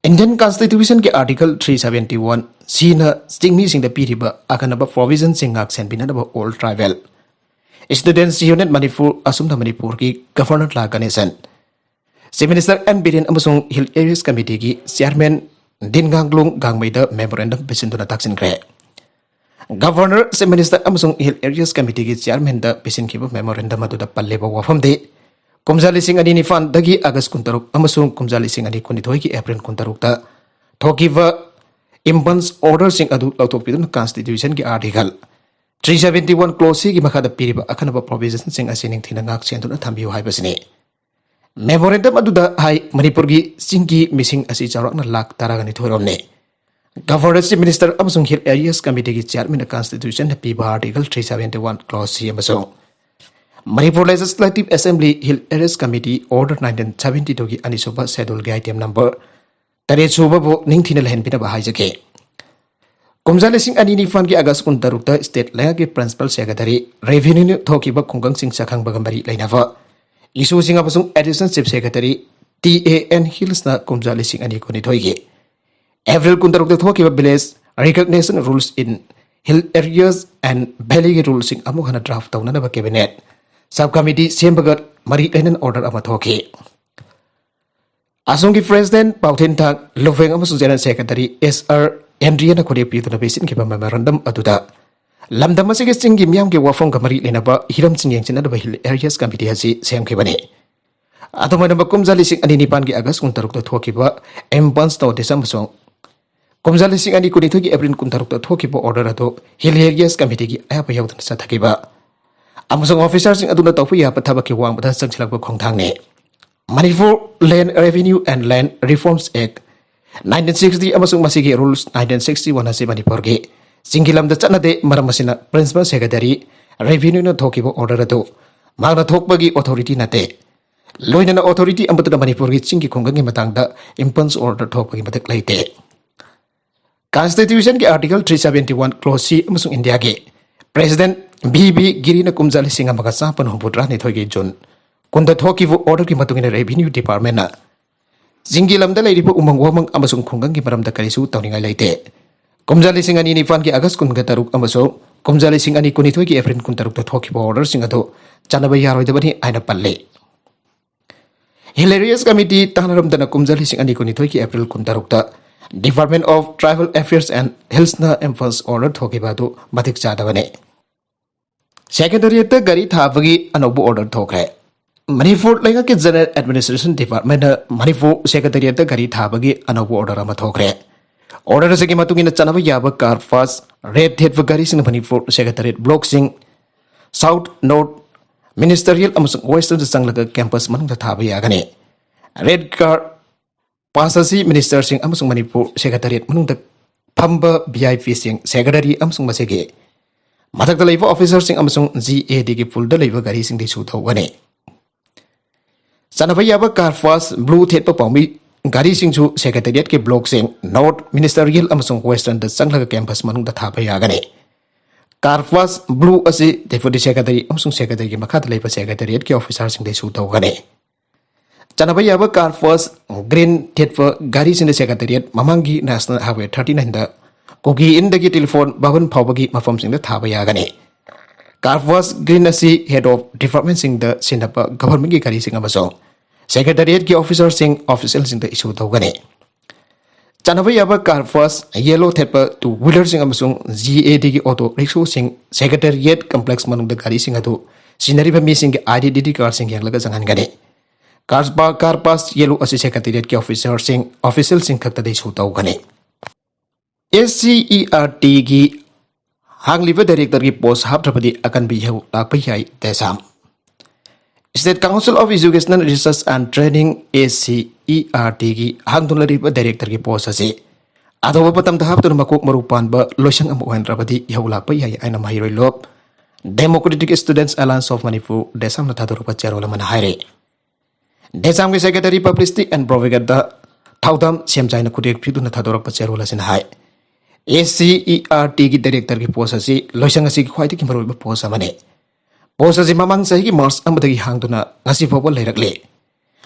Indian Constitutionꯒꯤ Article three seventy one Cꯅ ꯆꯤꯡꯃꯤꯁꯤꯡꯗ ꯄꯤꯔꯤꯕ ꯑꯈꯟꯅꯕ provisionꯁꯤꯡ ꯉꯥꯛ ꯁꯦꯟꯕꯤꯅꯅꯕ all tribal Students Union Manipur ꯑꯁꯨꯝꯅ ꯃꯅꯤꯄꯨꯔꯒꯤ Governor ꯂꯥ ꯒꯅꯦꯁꯟ, Chief Minister N Biren ꯑꯃꯁꯨꯡ Hill Areas Committeeꯒꯤ Chairman ꯗꯤꯟ ꯒꯥꯡꯒ꯭ꯂꯨꯡ ꯒꯥꯡꯃꯩꯗ memorandum ꯄꯤꯁꯤꯟꯗꯨꯅ ꯇꯥꯛꯁꯤꯟꯈ꯭ꯔꯦ꯫ Governor, Chief Minister ꯑꯃꯁꯨꯡ Hill Areas Committeeꯒꯤ Chairmanꯗ ꯄꯤꯁꯤꯟꯈꯤꯕ memorandum ꯑꯗꯨꯗ ꯄꯜꯂꯤꯕ ꯋꯥꯐꯝꯗꯤ, ꯀꯨꯝꯖꯥ ꯂꯤꯁꯤꯡ ꯑꯅꯤ ꯅꯤꯄꯥꯟꯗꯒꯤ ꯑꯥꯒꯁ ꯀꯨꯟꯇꯔꯨꯛ ꯑꯃꯁꯨꯡ ꯀꯨꯝꯖꯥ ꯂꯤꯁꯤꯡ ꯑꯅꯤ ꯀꯨꯟꯅꯤꯊꯣꯏꯒꯤ April ꯀꯨꯟꯇꯔꯨꯛꯇ ꯊꯣꯛꯈꯤꯕ impeachment orderꯁꯤꯡ ꯑꯗꯨ ꯂꯧꯊꯣꯛꯄꯤꯗꯨꯅ Constitutionꯒꯤ Article three seventy one Clause Cꯒꯤ ꯃꯈꯥꯗ ꯄꯤꯔꯤꯕ ꯑꯈꯟꯅꯕ provisionꯁꯤꯡ ꯑꯁꯤ ꯅꯤꯡꯊꯤꯅ ꯉꯥꯛ ꯁꯦꯟꯗꯨꯅ ꯊꯝꯕꯤꯌꯨ ꯍꯥꯏꯕꯁꯤꯅꯤ꯫ Memorandum ꯑꯗꯨꯗ ꯍꯥꯏ, ꯃꯅꯤꯄꯨꯔꯒꯤ ꯆꯤꯡꯒꯤ ꯃꯤꯁꯤꯡ ꯑꯁꯤ ꯆꯥꯎꯔꯥꯛꯅ ꯂꯥꯈ ꯇꯔꯥꯒ ꯅꯤꯊꯣꯏ ꯔꯣꯝꯅꯤ꯫ Governor, Chief Minister ꯑꯃꯁꯨꯡ Hill Areas Committeeꯒꯤ Chairmanꯅ Constitutionꯅ ꯄꯤꯕ Article three seventy one Clause C ꯑꯃꯁꯨꯡ Manipur Legislative Assembly Hill Areas Committee Order nineteen seventy twoꯒꯤ ꯑꯅꯤꯁꯨꯕ scheduleꯒꯤ item number ꯇꯔꯦꯠ ꯁꯨꯕꯕꯨ ꯅꯤꯡꯊꯤꯅ ꯂꯩꯍꯟꯕꯤꯅꯕ ꯍꯥꯏꯖꯒꯦ꯫ ꯀꯨꯝꯖꯥ ꯂꯤꯁꯤꯡ ꯑꯅꯤ ꯅꯤꯄꯥꯟꯒꯤ ꯑꯥꯒꯁ ꯀꯨꯟꯇꯔꯨꯛꯇ state ꯂꯩꯉꯥꯛꯀꯤ Principal Secretary Revenueꯅ ꯊꯣꯛꯈꯤꯕ ꯈꯨꯡꯒꯪꯁꯤꯡ ꯁꯛꯈꯪꯕꯒ ꯃꯔꯤ ꯂꯩꯅꯕ issueꯁꯤꯡ ꯑꯃꯁꯨꯡ Additional Chief Secretary T A N Hillsꯅ ꯀꯨꯝꯖꯥ ꯂꯤꯁꯤꯡ ꯑꯅꯤ ꯀꯨꯟꯅꯤꯊꯣꯏꯒꯤ April ꯀꯨꯟꯇꯔꯨꯛꯇ ꯊꯣꯛꯈꯤꯕ Village Recognition Rules in Hill Areas and Valleyꯒꯤ ruleꯁꯤꯡ ꯑꯃꯨꯛ ꯍꯟꯅ draft ꯇꯧꯅꯅꯕ Cabinet Subcommittee ꯁꯦꯝꯕꯒ ꯃꯔꯤ ꯂꯩꯅꯅ order ꯑꯃ ꯊꯣꯛꯈꯤ꯫ ꯑꯁꯣꯝꯒꯤ President ꯄꯥꯎꯊꯦꯟ ꯊꯥꯡ ꯂꯨꯐꯦꯡ ꯑꯃꯁꯨꯡ General Secretary S R Andreaꯅ ꯈꯨꯠꯌꯦꯛ ꯄꯤꯗꯨꯅ ꯄꯤꯁꯤꯟꯈꯤꯕ memorandum ꯑꯗꯨꯗ ꯂꯝꯗꯝ ꯑꯁꯤꯒꯤ ꯆꯤꯡꯒꯤ ꯃꯤꯌꯥꯝꯒꯤ ꯋꯥꯐꯝꯒ ꯃꯔꯤ ꯂꯩꯅꯕ ꯍꯤꯔꯝꯁꯤꯡ ꯌꯦꯡꯁꯤꯟꯅꯅꯕ Hill Areas Committee ꯑꯁꯤ ꯁꯦꯝꯈꯤꯕꯅꯤ꯫ ꯑꯗꯨꯝ ꯑꯣꯏꯅꯃꯛ, ꯀꯨꯝꯖꯥ ꯂꯤꯁꯤꯡ ꯑꯅꯤ ꯅꯤꯄꯥꯟꯒꯤ ꯑꯥꯒꯁ ꯀꯨꯟꯇꯔꯨꯛꯇ ꯊꯣꯛꯈꯤꯕ impeachment notice ꯑꯃꯁꯨꯡ ꯀꯨꯝꯖꯥ ꯂꯤꯁꯤꯡ ꯑꯅꯤ ꯀꯨꯟꯅꯤꯊꯣꯏꯒꯤ ꯑꯦꯄ꯭ꯔꯤꯜ ꯀꯨꯟꯇꯔꯨꯛꯇ ꯊꯣꯛꯈꯤꯕ order ꯑꯗꯨ Hill Areas Committeeꯒꯤ ꯑꯌꯥꯕ ꯌꯥꯎꯗꯅ ꯆꯠꯊꯈꯤꯕ ꯑꯃꯁꯨꯡ officerꯁꯤꯡ ꯑꯗꯨꯅ ꯇꯧꯕ ꯌꯥꯕ ꯊꯕꯛꯀꯤ ꯋꯥꯡꯃꯗ ꯆꯪꯁꯤꯜꯂꯛꯄ ꯈꯣꯡꯊꯥꯡꯅꯤ꯫ Manipur Land Revenue and Land Reforms Act nineteen sixty ꯑꯃꯁꯨꯡ ꯃꯁꯤꯒꯤ Rules nineteen sixty one ꯑꯁꯤ ꯃꯅꯤꯄꯨꯔꯒꯤ ꯆꯤꯡꯒꯤ ꯂꯝꯗ ꯆꯠꯅꯗꯦ, ꯃꯔꯝ ꯑꯁꯤꯅ Principal Secretary Revenueꯅ ꯊꯣꯛꯈꯤꯕ order ꯑꯗꯨ ꯃꯍꯥꯛꯅ ꯊꯣꯛꯄꯒꯤ authority ꯅꯠꯇꯦ꯫ ꯂꯣꯏꯅꯅ authority ꯑꯃꯠꯇꯅ ꯃꯅꯤꯄꯨꯔꯒꯤ ꯆꯤꯡꯒꯤ ꯈꯨꯡꯒꯪꯒꯤ ꯃꯇꯥꯡꯗ impose order ꯊꯣꯛꯄꯒꯤ ꯃꯇꯤꯛ ꯂꯩꯇꯦ꯫ Constitutionꯒꯤ Article three seventy one Clause C ꯑꯃꯁꯨꯡ ꯏꯟꯗꯤꯌꯥꯒꯤ President V V ꯒꯤꯔꯤꯅ ꯀꯨꯝꯖꯥ ꯂꯤꯁꯤꯡ ꯑꯃꯒ ꯆꯥꯃꯥꯄꯟ ꯍꯨꯝꯐꯨꯇꯔꯥꯅꯤꯊꯣꯏꯒꯤ June ꯀꯨꯟꯗ ꯊꯣꯛꯈꯤꯕ orderꯒꯤ ꯃꯇꯨꯡ ꯏꯟꯅ Revenue Departmentꯅ ꯆꯤꯡꯒꯤ ꯂꯝꯗ ꯂꯩꯔꯤꯕ ꯎꯃꯪ ꯋꯥꯃꯪ ꯑꯃꯁꯨꯡ ꯈꯨꯡꯒꯪꯒꯤ ꯃꯔꯝꯗ ꯀꯔꯤꯁꯨ ꯇꯧꯅꯤꯡꯉꯥꯏ ꯂꯩꯇꯦ꯫ ꯀꯨꯝꯖꯥ ꯂꯤꯁꯤꯡ ꯑꯅꯤ ꯅꯤꯄꯥꯟꯒꯤ August ꯀꯨꯟꯒ ꯇꯔꯨꯛ ꯑꯃꯁꯨꯡ ꯀꯨꯝꯖꯥ ꯂꯤꯁꯤꯡ ꯑꯅꯤ ꯀꯨꯟꯅꯤꯊꯣꯏꯒꯤ April ꯀꯨꯟꯇꯔꯨꯛꯇ ꯊꯣꯛꯈꯤꯕ orderꯁꯤꯡ ꯑꯗꯨ ꯆꯠꯅꯕ ꯌꯥꯔꯣꯏꯗꯕꯅꯤ ꯍꯥꯏꯅ ꯄꯜꯂꯤ꯫ Hill Areas Committee ꯇꯥꯟꯅꯔꯝꯗꯅ ꯀꯨꯝꯖꯥ ꯂꯤꯁꯤꯡ ꯑꯅꯤ ꯀꯨꯟꯅꯤꯊꯣꯏꯒꯤ April ꯀꯨꯟꯇꯔꯨꯛꯇ Department of Tribal Affairs and Hillsꯅ impose order ꯊꯣꯛꯈꯤꯕ ꯑꯗꯨ ꯃꯇꯤꯛ ꯆꯥꯗꯕꯅꯤ꯫ Secretariatꯇ ꯒꯥꯔꯤ ꯊꯥꯕꯒꯤ ꯑꯅꯧꯕ order ꯊꯣꯛꯈ꯭ꯔꯦ꯫ ꯃꯅꯤꯄꯨꯔ ꯂꯩꯉꯥꯛꯀꯤ General Administration Departmentꯅ ꯃꯅꯤꯄꯨꯔ Secretariatꯇ ꯒꯥꯔꯤ ꯊꯥꯕꯒꯤ ꯑꯅꯧꯕ order ꯑꯃ ꯊꯣꯛꯈ꯭ꯔꯦ꯫ Order ꯑꯁꯤꯒꯤ ꯃꯇꯨꯡ ꯏꯟꯅ ꯆꯠꯅꯕ ꯌꯥꯕ car pass, red ꯊꯦꯠꯄ ꯒꯥꯔꯤꯁꯤꯡꯅ Manipur Secretariat blockꯁꯤꯡ, South, North, Ministerial ꯑꯃꯁꯨꯡ Westernꯗ ꯆꯪꯂꯒ campus ꯃꯅꯨꯡꯗ ꯊꯥꯕ ꯌꯥꯒꯅꯤ꯫ Red car pass ꯑꯁꯤ ministerꯁꯤꯡ ꯑꯃꯁꯨꯡ ꯃꯅꯤꯄꯨꯔ Secretariat ꯃꯅꯨꯡꯗ ꯐꯝꯕ V I Pꯁꯤꯡ, Secretary ꯑꯃꯁꯨꯡ ꯃꯁꯤꯒꯤ ꯃꯊꯛꯇ ꯂꯩꯕ officerꯁꯤꯡ ꯑꯃꯁꯨꯡ G A Dꯒꯤ poolꯗ ꯂꯩꯕ ꯒꯥꯔꯤꯁꯤꯡꯗ issue ꯇꯧꯒꯅꯤ꯫ ꯆꯠꯅꯕ ꯌꯥꯕ car pass, blue ꯊꯦꯠꯄ ꯄꯥꯝꯕꯤ ꯒꯥꯔꯤꯁꯤꯡꯁꯨ Secretariatꯀꯤ blockꯁꯤꯡ, North, Ministerial ꯑꯃꯁꯨꯡ Westernꯗ ꯆꯪꯂꯒ campus ꯃꯅꯨꯡꯗ ꯊꯥꯕ ꯌꯥꯒꯅꯤ꯫ Car pass, blue ꯑꯁꯤ Deputy Secretary ꯑꯃꯁꯨꯡ Secretaryꯒꯤ ꯃꯈꯥꯗ ꯂꯩꯕ Secretariatꯀꯤ officerꯁꯤꯡꯗ issue ꯇꯧꯒꯅꯤ꯫ ꯆꯠꯅꯕ ꯌꯥꯕ car pass, green ꯊꯦꯠꯄ ꯒꯥꯔꯤꯁꯤꯡꯗ Secretariat ꯃꯃꯥꯡꯒꯤ National Highway thirty nineꯗ ꯀꯨꯀꯤ ꯏꯟꯗꯒꯤ ꯇꯦꯂꯤꯐꯣꯟ ꯚꯕꯟ ꯐꯥꯎꯕꯒꯤ ꯃꯐꯝꯁꯤꯡꯗ ꯊꯥꯕ ꯌꯥꯒꯅꯤ꯫ Car pass, green ꯑꯁꯤ head of departmentꯁꯤꯡꯗ ꯁꯤꯟꯅꯕ governmentꯀꯤ ꯒꯥꯔꯤꯁꯤꯡ ꯑꯃꯁꯨꯡ Secretariatꯀꯤ officerꯁꯤꯡ, officialꯁꯤꯡꯗ issue ꯇꯧꯒꯅꯤ꯫ ꯆꯠꯅꯕ ꯌꯥꯕ car pass, yellow ꯊꯦꯠꯄ two wheelerꯁꯤꯡ ꯑꯃꯁꯨꯡ G A Dꯒꯤ auto rickshawꯁꯤꯡ Secretariat complex ꯃꯅꯨꯡꯗ ꯒꯥꯔꯤꯁꯤꯡ ꯑꯗꯨ ꯁꯤꯖꯤꯟꯅꯔꯤꯕ ꯃꯤꯁꯤꯡꯒꯤ identity cardꯁꯤꯡ ꯌꯦꯡꯂꯒ ꯆꯪꯍꯟꯒꯅꯤ꯫ Car pa-, car pass, yellow ꯑꯁꯤ Secretariatꯀꯤ officerꯁꯤꯡ, officialꯁꯤꯡ ꯈꯛꯇꯗ issue ꯇꯧꯒꯅꯤ꯫ ꯑꯦꯁ ꯁꯤ ꯏ ꯑꯥꯔ ꯇꯤꯒꯤ ꯍꯥꯡꯂꯤꯕ ꯗꯥꯏꯔꯦꯛꯇꯔꯒꯤ ꯄꯣꯁ ꯍꯥꯞꯇ꯭ꯔꯕꯗꯤ ꯑꯀꯟꯕ ꯏꯍꯧ ꯂꯥꯛꯄ ꯌꯥꯏ꯫ ꯗꯦꯁꯥꯝ꯫ State Council of Educational Research and Training, S C E R ꯇꯤꯒꯤ ꯍꯥꯡꯗꯨꯅ ꯂꯩꯔꯤꯕ ꯗꯥꯏꯔꯦꯛꯇꯔꯒꯤ ꯄꯣꯁ ꯑꯁꯤ ꯑꯊꯧꯕ ꯃꯇꯝꯗ ꯍꯥꯞꯇꯨꯅ ꯃꯀꯣꯛ ꯃꯔꯨ ꯄꯥꯟꯕ ꯂꯣꯏꯁꯪ ꯑꯃ ꯑꯣꯏꯍꯟꯗ꯭ꯔꯕꯗꯤ ꯏꯍꯧ ꯂꯥꯛꯄ ꯌꯥꯏ ꯍꯥꯏꯅ ꯃꯍꯩꯔꯣꯏ ꯂꯣꯞ Democratic Students Alliance of Manipur, ꯗꯦꯁꯥꯝꯅ ꯊꯥꯗꯣꯔꯛꯄ ꯆꯦꯔꯣꯜ ꯑꯃꯅ ꯍꯥꯏꯔꯤ꯫ ꯗꯦꯁꯥꯝꯒꯤ Secretary Publicity and Propaganda ꯊꯧꯗꯥꯝ ꯁꯦꯝꯖꯥꯏꯅ ꯈꯨꯗꯦꯛ ꯄꯤꯗꯨꯅ ꯊꯥꯗꯣꯔꯛꯄ ꯆꯦꯔꯣꯜ ꯑꯁꯤꯅ ꯍꯥꯏ, ꯑꯦꯁ ꯁꯤ ꯏ ꯑꯥꯔ ꯇꯤꯒꯤ ꯗꯥꯏꯔꯦꯛꯇꯔꯒꯤ ꯄꯣꯁ ꯑꯁꯤ ꯂꯣꯏꯁꯪ ꯑꯁꯤꯒꯤ ꯈ꯭ꯋꯥꯏꯗꯒꯤ ꯃꯔꯨꯑꯣꯏꯕ ꯄꯣꯁ ꯑꯃꯅꯤ꯫ ꯄꯣꯁ ꯑꯁꯤ ꯃꯃꯥꯡ ꯆꯍꯤꯒꯤ ꯃꯥꯔꯆ ꯑꯃꯗꯒꯤ ꯍꯥꯡꯗꯨꯅ ꯉꯁꯤ ꯐꯥꯎꯕ ꯂꯩꯔꯛꯂꯤ꯫